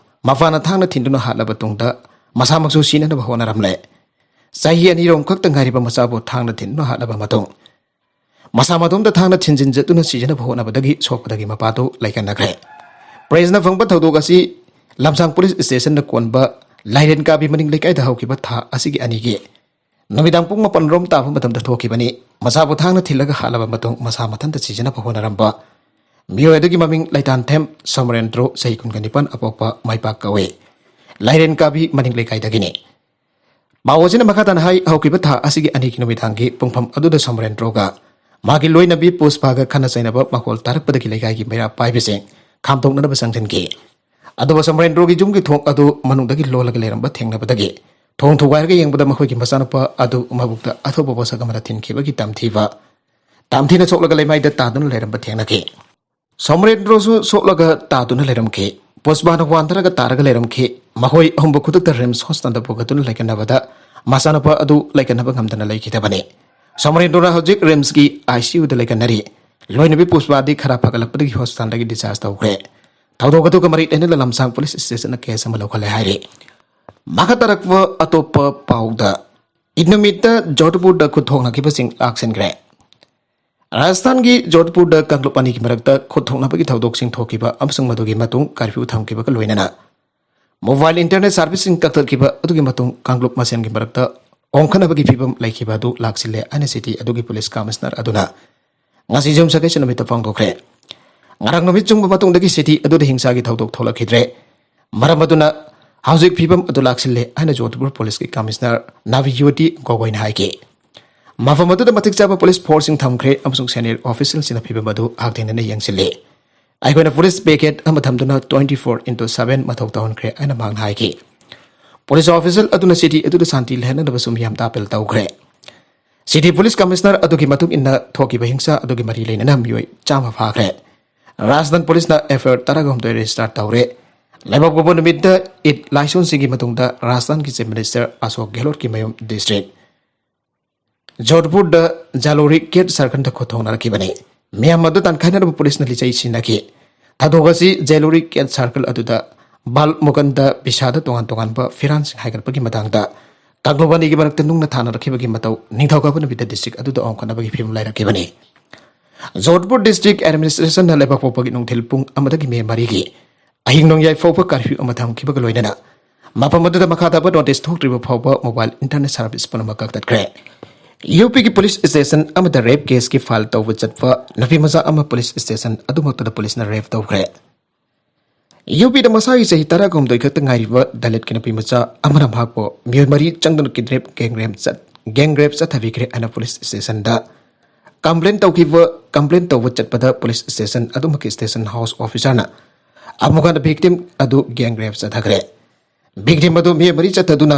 ꯃꯄꯥꯅ ꯊꯥꯡꯅ ꯊꯤꯟꯗꯨꯅ ꯍꯥꯠꯂꯕ ꯇꯨꯡꯗ ꯃꯁꯥꯃꯛꯁꯨ ꯁꯤꯅꯅꯕ ꯍꯣꯠꯅꯔꯝꯂꯦ꯫ ꯆꯍꯤ ꯑꯅꯤꯔꯣꯝ ꯈꯛꯇ ꯉꯥꯏꯔꯤꯕ ꯃꯆꯥꯕꯨ ꯊꯥꯡꯅ ꯊꯤꯟꯗꯨꯅ ꯍꯥꯠꯂꯕ ꯃꯇꯨꯡ ꯃꯁꯥ ꯃꯇꯣꯝꯇ ꯊꯥꯡꯅ ꯊꯤꯟꯖꯤꯟꯖꯗꯨꯅ ꯁꯤꯖꯅꯕ ꯍꯣꯠꯅꯕꯗꯒꯤ ꯁꯣꯛꯄꯗꯒꯤ ꯃꯄꯥꯗꯨ ꯂꯩꯀꯟꯅꯈ꯭ꯔꯦ꯫ ꯄ꯭ꯔꯦꯁꯅ ꯐꯪꯕ ꯊꯧꯗꯣꯛ ꯑꯁꯤ ꯂꯝꯁꯥꯡ ꯄꯨꯂꯤꯁ ꯁ꯭ꯇꯦꯁꯟꯗ ꯀꯣꯟꯕ ꯂꯥꯏꯔꯦꯟ ꯀꯥꯕꯤ ꯃꯅꯤꯡ ꯂꯩꯀꯥꯏꯗ ꯍꯧꯈꯤꯕ ꯊꯥ ꯑꯁꯤꯒꯤ ꯑꯅꯤꯒꯤ ꯅꯨꯃꯤꯗꯥꯡ ꯄꯨꯡ ꯃꯥꯄꯟ ꯔꯣꯝ ꯇꯥꯕ ꯃꯇꯝꯗ ꯊꯣꯛꯈꯤꯕꯅꯤ꯫ ꯃꯁꯥꯕꯨ ꯊꯥꯡꯅ ꯊꯤꯜꯂꯒ ꯍꯥꯠꯂꯕ ꯃꯇꯨꯡ ꯃꯁꯥ ꯃꯊꯟꯇ ꯁꯤꯖꯅꯕ ꯍꯣꯠꯅꯔꯝꯕ ꯃꯤꯑꯣꯏ ꯑꯗꯨꯒꯤ ꯃꯃꯤꯡ ꯂꯩꯇꯥꯟꯊꯦꯝ ꯁꯣꯃꯔꯦꯟꯗ꯭ꯔꯣ, ꯆꯍꯤ ꯀꯨꯟꯒ ꯅꯤꯄꯥꯟ, ꯑꯄꯣꯛꯄ ꯃꯥꯏꯄꯥꯛ ꯀꯧꯏ꯫ ꯂꯥꯏꯔꯦꯟ ꯀꯥꯕꯤ ꯃꯅꯤꯡ ꯂꯩꯀꯥꯏꯗꯒꯤꯅꯤ꯫ ꯄꯥꯎ ꯑꯁꯤꯅ ꯃꯈꯥ ꯇꯥꯅ ꯍꯥꯏ, ꯍꯧꯈꯤꯕ ꯊꯥ ꯑꯁꯤꯒꯤ ꯑꯅꯤꯒꯤ ꯅꯨꯃꯤꯗꯥꯡꯒꯤ ꯄꯨꯡꯐꯝ ꯑꯗꯨꯗ ꯁꯣꯃꯔꯦꯟꯗ꯭ꯔꯣꯒ ꯃꯥꯒꯤ ꯂꯣꯏꯅꯕꯤ ꯄꯨꯁꯄꯥꯒ ꯈꯠꯅ ꯆꯩꯅꯕ ꯃꯈꯣꯜ ꯇꯥꯔꯛꯄꯗꯒꯤ ꯂꯩꯀꯥꯏꯒꯤ ꯃꯩꯔꯥ ꯄꯥꯏꯕꯁꯤꯡ ꯈꯥꯝꯗꯣꯛꯅꯅꯕ ꯆꯪꯁꯤꯟꯈꯤ꯫ ꯑꯗꯨꯕꯨ ꯁꯣꯃꯔꯦꯟꯗ꯭ꯔꯣꯒꯤ ꯌꯨꯝꯒꯤ ꯊꯣꯡ ꯑꯗꯨ ꯃꯅꯨꯡꯗꯒꯤ ꯂꯣꯜꯂꯒ ꯂꯩꯔꯝꯕ ꯊꯦꯡꯅꯕꯗꯒꯤ ꯊꯣꯡ ꯊꯨꯒꯥꯏꯔꯒ ꯌꯦꯡꯕꯗ ꯃꯈꯣꯏꯒꯤ ꯃꯆꯥꯅꯨꯄꯥ ꯑꯗꯨ ꯃꯕꯨꯛꯇ ꯑꯊꯧꯕ ꯄꯣꯠꯁꯛ ꯑꯃꯅ ꯊꯤꯟꯈꯤꯕꯒꯤ ꯇꯝꯊꯤꯕ, ꯇꯝꯊꯤꯅ ꯁꯣꯛꯂꯒ ꯂꯩꯃꯥꯏꯗ ꯇꯥꯗꯨꯅ ꯂꯩꯔꯝꯕ ꯊꯦꯡꯅꯈꯤ꯫ ꯁꯣꯃꯔꯦꯟꯗ꯭ꯔꯣꯁꯨ ꯁꯣꯛꯂꯒ ꯇꯥꯗꯨꯅ ꯂꯩꯔꯝꯈꯤ꯫ ꯄꯨꯁꯄꯥꯅ ꯋꯥꯟꯊꯔꯒ ꯇꯥꯔꯒ ꯂꯩꯔꯝꯈꯤ꯫ ꯃꯈꯣꯏ ꯑꯍꯨꯝꯕꯨ ꯈꯨꯗꯛꯇ ꯔꯤꯝꯁ ꯍꯣꯁꯄꯤꯇꯥꯜꯗ ꯄꯨꯈꯠꯇꯨꯅ ꯂꯩꯀꯠꯅꯕꯗ ꯃꯆꯥꯅꯨꯄꯥ ꯑꯗꯨ ꯂꯩꯀꯠꯅꯕ ꯉꯝꯗꯅ ꯂꯩꯈꯤꯗꯕꯅꯤ꯫ ꯁꯣꯃꯔꯦꯟꯗ꯭ꯔꯣꯅ ꯍꯧꯖꯤꯛ ꯔꯤꯝꯁꯀꯤ ꯑꯥꯏꯁꯤꯌꯨꯗ ꯂꯩꯀꯠꯅꯔꯤ꯫ ꯂꯣꯏꯅꯕꯤ ꯄꯨꯁꯄꯥꯗꯤ ꯈꯔ ꯐꯒꯠꯂꯛꯄꯗꯒꯤ ꯍꯣꯁꯄꯤꯇꯥꯜꯗꯒꯤ ꯗꯤꯁꯆꯥꯔꯖ ꯇꯧꯈ꯭ꯔꯦ꯫ ꯊꯧꯗꯣꯛ ꯑꯗꯨꯒ ꯃꯔꯤ ꯂꯩꯅꯅ ꯂꯝꯁꯥꯡ ꯄꯨꯂꯤꯁ ꯁ꯭ꯇꯦꯁꯟꯅ ꯀꯦꯁ ꯑꯃ ꯂꯧꯈꯠꯂꯦ ꯍꯥꯏꯔꯤ꯫ ꯃꯈꯥ ꯇꯥꯔꯛꯄ ꯑꯇꯣꯞꯄ ꯄꯥꯎꯗ, ꯏꯗ ꯅꯨꯃꯤꯠꯇ ꯖꯣꯙꯄꯨꯔꯗ ꯈꯨꯠ ꯊꯣꯛꯅꯈꯤꯕꯁꯤꯡ ꯂꯥꯛꯁꯤꯟꯈ꯭ꯔꯦ꯫ ꯔꯥꯖꯁꯊꯥꯟꯒꯤ ꯖꯣꯙꯄꯨꯔꯗ ꯀꯥꯡꯂꯨꯞ ꯑꯅꯤꯒꯤ ꯃꯔꯛꯇ ꯈꯨꯠ ꯊꯣꯛꯅꯕꯒꯤ ꯊꯧꯗꯣꯛꯁꯤꯡ ꯊꯣꯛꯈꯤꯕ ꯑꯃꯁꯨꯡ ꯃꯗꯨꯒꯤ ꯃꯇꯨꯡ ꯀꯔꯐ꯭ꯌꯨ ꯊꯝꯈꯤꯕꯒ ꯂꯣꯏꯅꯅ ꯃꯣꯕꯥꯏꯜ ꯏꯟꯇꯔꯅꯦꯠ ꯁꯥꯔꯚꯤꯁꯁꯤꯡ ꯀꯛꯊꯠꯈꯤꯕ ꯑꯗꯨꯒꯤ ꯃꯇꯨꯡ ꯀꯥꯡꯂꯨꯞ ꯃꯁꯦꯟꯒꯤ ꯃꯔꯛꯇ ꯑꯣꯡꯈꯠꯅꯕꯒꯤ ꯐꯤꯚꯝ ꯂꯩꯈꯤꯕ ꯑꯗꯨ ꯂꯥꯛꯁꯤꯜꯂꯦ ꯍꯥꯏꯅ ꯁꯤꯇꯤ ꯑꯗꯨꯒꯤ ꯄꯨꯂꯤꯁ ꯀꯃꯤꯁꯅꯔ ꯑꯗꯨꯅ ꯉꯁꯤ ꯌꯨꯝꯁꯀꯩꯁ ꯅꯨꯃꯤꯠꯇ ꯐꯣꯡꯗꯣꯛꯈ꯭ꯔꯦ꯫ ꯉꯔꯥꯡ ꯅꯨꯃꯤꯠ ꯆꯨꯡꯕ ꯃꯇꯨꯡꯗꯒꯤ ꯁꯤꯇꯤ ꯑꯗꯨꯗ ꯍꯤꯡꯁꯥꯒꯤ ꯊꯧꯗꯣꯛ ꯊꯣꯛꯂꯛꯈꯤꯗ꯭ꯔꯦ꯫ ꯃꯔꯝ ꯑꯗꯨꯅ ꯍꯧꯖꯤꯛ ꯐꯤꯕꯝ ꯑꯗꯨ ꯂꯥꯛꯁꯤꯜꯂꯦ ꯍꯥꯏꯅ ꯖꯣꯙꯄꯨꯔ ꯄꯨꯂꯤꯁꯀꯤ ꯀꯃꯤꯁꯅꯔ ꯅꯥꯚꯤꯖꯣꯇꯤ ꯒꯣꯒꯣꯏꯅ ꯍꯥꯏꯈꯤ꯫ ꯃꯐꯝ ꯑꯗꯨꯗ ꯃꯇꯤꯛ ꯆꯥꯕ ꯄꯨꯂꯤꯁ ꯐꯣꯔꯁꯁꯤꯡ ꯊꯝꯈ꯭ꯔꯦ ꯑꯃꯁꯨꯡ ꯁꯦꯅꯤꯌꯔ ꯑꯣꯐꯤꯁꯤꯌꯦꯜꯁꯤꯡꯅ ꯐꯤꯕꯝ ꯑꯗꯨ ꯍꯛꯊꯦꯡꯅꯅ ꯌꯦꯡꯁꯤꯜꯂꯤ꯫ ꯑꯩꯈꯣꯏꯅ ꯄꯨꯂꯤꯁ ꯕꯦꯔꯤꯀꯦꯗ ꯑꯃ ꯊꯝꯗꯨꯅ twenty four into seven ꯃꯊꯧ ꯇꯧꯍꯟꯈ꯭ꯔꯦ ꯍꯥꯏꯅ ꯃꯍꯥꯛꯅ ꯍꯥꯏꯈꯤ꯫ ꯄꯨꯂꯤꯁ ꯑꯣꯐꯤꯁꯔ ꯑꯗꯨꯅ ꯁꯤꯇꯤ ꯑꯗꯨꯗ ꯁꯥꯟꯇꯤ ꯂꯩꯍꯟꯅꯕꯁꯨ ꯃꯤꯌꯥꯝꯗ ꯑꯥꯄꯤꯜ ꯇꯧꯈ꯭ꯔꯦ꯫ ꯁꯤꯇꯤ ꯄꯨꯂꯤꯁ ꯀꯃꯤꯁꯅꯔ ꯑꯗꯨꯒꯤ ꯃꯇꯨꯡ ꯏꯟꯅ ꯊꯣꯛꯈꯤꯕ ꯍꯤꯡꯁꯥ ꯑꯗꯨꯒꯤ ꯃꯔꯤ ꯂꯩꯅꯅ ꯃꯤꯑꯣꯏ ꯆꯥꯝꯃ ꯐꯥꯈ꯭ꯔꯦ꯫ ꯔꯥꯖꯁꯊꯥꯟ ꯄꯨꯂꯤꯁꯅ ꯑꯦꯐ ꯑꯥꯏ ꯑꯥꯔ ꯇꯔꯥꯒ ꯍꯨꯝꯗꯣꯏ ꯔꯦꯖꯤꯁꯇꯥꯔ ꯇꯧꯔꯦ꯫ ꯂꯩꯕꯥꯛꯄꯣꯛꯄ ꯅꯨꯃꯤꯠꯇ ꯏꯗ ꯂꯥꯏꯁꯣꯟꯁꯤꯡꯒꯤ ꯃꯇꯨꯡꯗ ꯔꯥꯖꯁꯊꯥꯟꯒꯤ ꯆꯤꯐ ꯃꯤꯅꯤꯁꯇꯔ ꯑꯁꯣꯛ ꯒꯦꯍꯂꯣꯠꯀꯤ ꯃꯌꯨꯝ ꯗꯤꯁꯇ꯭ꯔꯤꯛ ꯖꯣꯙꯄꯨꯔꯗ ꯖꯥꯂꯣꯔꯤ ꯀꯦꯠ ꯁꯥꯔꯀꯜꯗ ꯈꯣꯠ ꯊꯣꯡꯅꯔꯛꯈꯤꯕꯅꯤ꯫ ꯃꯤꯌꯥꯝ ꯑꯗꯨ ꯇꯥꯟꯈꯥꯏꯅꯅꯕ ꯄꯨꯂꯤꯁꯅ ꯂꯤꯆꯩ ꯁꯤꯟꯅꯈꯤ꯫ ꯊꯧꯗꯣꯛ ꯑꯁꯤ ꯖꯥꯂꯣꯔꯤ ꯀꯦꯠ ꯁꯥꯔꯀꯜ ꯑꯗꯨꯗ ꯕꯥꯜ ꯃꯨꯀꯟꯗ ꯕꯤꯁꯥꯗ ꯇꯣꯉꯥꯟ ꯇꯣꯉꯥꯟꯕ ꯐꯤꯔꯥꯟꯁꯤꯡ ꯍꯥꯏꯒꯠꯄꯒꯤ ꯃꯇꯥꯡꯗ ꯀꯥꯡꯂꯨꯞ ꯑꯅꯤꯒꯤ ꯃꯔꯛꯇ ꯅꯨꯡꯅ ꯊꯥꯅꯔꯛꯈꯤꯕꯒꯤ ꯃꯇꯧ ꯅꯤꯡꯊꯧꯀꯥꯕ ꯅꯨꯃꯤꯠꯇ ꯗꯤꯁꯇ꯭ꯔꯤꯛ ꯑꯗꯨꯗ ꯑꯣꯝꯈꯠꯅꯕꯒꯤ ꯐꯤꯕꯝ ꯂꯩꯔꯛꯈꯤꯕꯅꯤ꯫ ꯖꯣꯙꯄꯨꯔ ꯗꯤꯁꯇ꯭ꯔꯤꯛ ꯑꯦꯗꯃꯤꯅꯤꯁꯇ꯭ꯔꯦꯁꯟꯅ ꯂꯩꯕꯥꯛ ꯄꯣꯛꯄꯒꯤ ꯅꯨꯡꯊꯤꯜ ꯄꯨꯡ ꯑꯃꯗꯒꯤ ꯃꯦ ꯃꯔꯤꯒꯤ ꯑꯍꯤꯡ ꯅꯣꯡꯌꯥꯏ ꯐꯥꯎꯕ ꯀꯥꯔꯐ꯭ꯌꯨ ꯑꯃ ꯊꯝꯈꯤꯕꯒ ꯂꯣꯏꯅꯅ ꯃꯐꯝ ꯑꯗꯨꯗ ꯃꯈꯥ ꯇꯥꯕ ꯅꯣꯇꯤꯁ ꯊꯣꯛꯇ꯭ꯔꯤꯕ ꯐꯥꯎꯕ ꯃꯣꯕꯥꯏꯜ ꯏꯟꯇꯔꯅꯦꯠ ꯁꯥꯔꯚꯤꯁ ꯄꯨꯝꯅꯃꯛ ꯀꯛꯊꯠꯈ꯭ꯔꯦ꯫ ꯌꯨ ꯄꯤꯒꯤ ꯄꯨꯂꯤꯁ ꯁ꯭ꯇꯦꯁꯟ ꯑꯃꯗ ꯔꯦꯞ ꯀꯦꯁꯀꯤ ꯐꯥꯏꯜ ꯇꯧꯕ ꯆꯠꯄ ꯅꯨꯄꯤ ꯃꯆꯥ ꯑꯃ ꯄꯨꯂꯤꯁ ꯁ꯭ꯇꯦꯁꯟ ꯑꯗꯨꯃꯛꯇꯗ ꯄꯨꯂꯤꯁꯅ ꯔꯦꯞ ꯇꯧꯈ꯭ꯔꯦ꯫ ꯌꯨ ꯄꯤꯗ ꯃꯁꯥꯒꯤ ꯆꯍꯤ ꯇꯔꯥꯒꯍꯨꯝꯗꯣꯏ ꯈꯛꯇ ꯉꯥꯏꯔꯤꯕ ꯗꯂꯤꯠꯀꯤ ꯅꯨꯄꯤ ꯃꯆꯥ ꯑꯃꯅ ꯃꯍꯥꯛꯄꯨ ꯃꯤꯑꯣꯏ ꯃꯔꯤ ꯆꯪꯗꯨꯅ ꯀꯤꯗꯅꯦꯞ, ꯒꯦꯡ ꯔꯦꯞ ꯆꯠ-, ꯒꯦꯡ ꯔꯦꯞ ꯆꯠꯊꯕꯤꯈ꯭ꯔꯦ ꯍꯥꯏꯅ ꯄꯨꯂꯤꯁ ꯁ꯭ꯇꯦꯁꯟꯗ ꯀꯝꯄ꯭ꯂꯦꯟ ꯇꯧꯈꯤꯕ, ꯀꯝꯄ꯭ꯂꯦꯟ ꯇꯧꯕ ꯆꯠꯄꯗ ꯄꯨꯂꯤꯁ ꯁ꯭ꯇꯦꯁꯟ ꯑꯗꯨꯃꯛꯀꯤ ꯁ꯭ꯇꯦꯁꯟ ꯍꯥꯎꯁ ꯑꯣꯐꯤꯁꯥꯔꯅ ꯑꯃꯨꯛ ꯍꯟꯅ ꯚꯤꯛꯇꯤꯝ ꯑꯗꯨ ꯒꯦꯡ ꯔꯦꯞ ꯆꯠꯊꯈ꯭ꯔꯦ꯫ ꯚꯤꯛꯇꯤꯝ ꯑꯗꯨ ꯃꯤꯑꯣꯏ ꯃꯔꯤ ꯆꯠꯊꯗꯨꯅ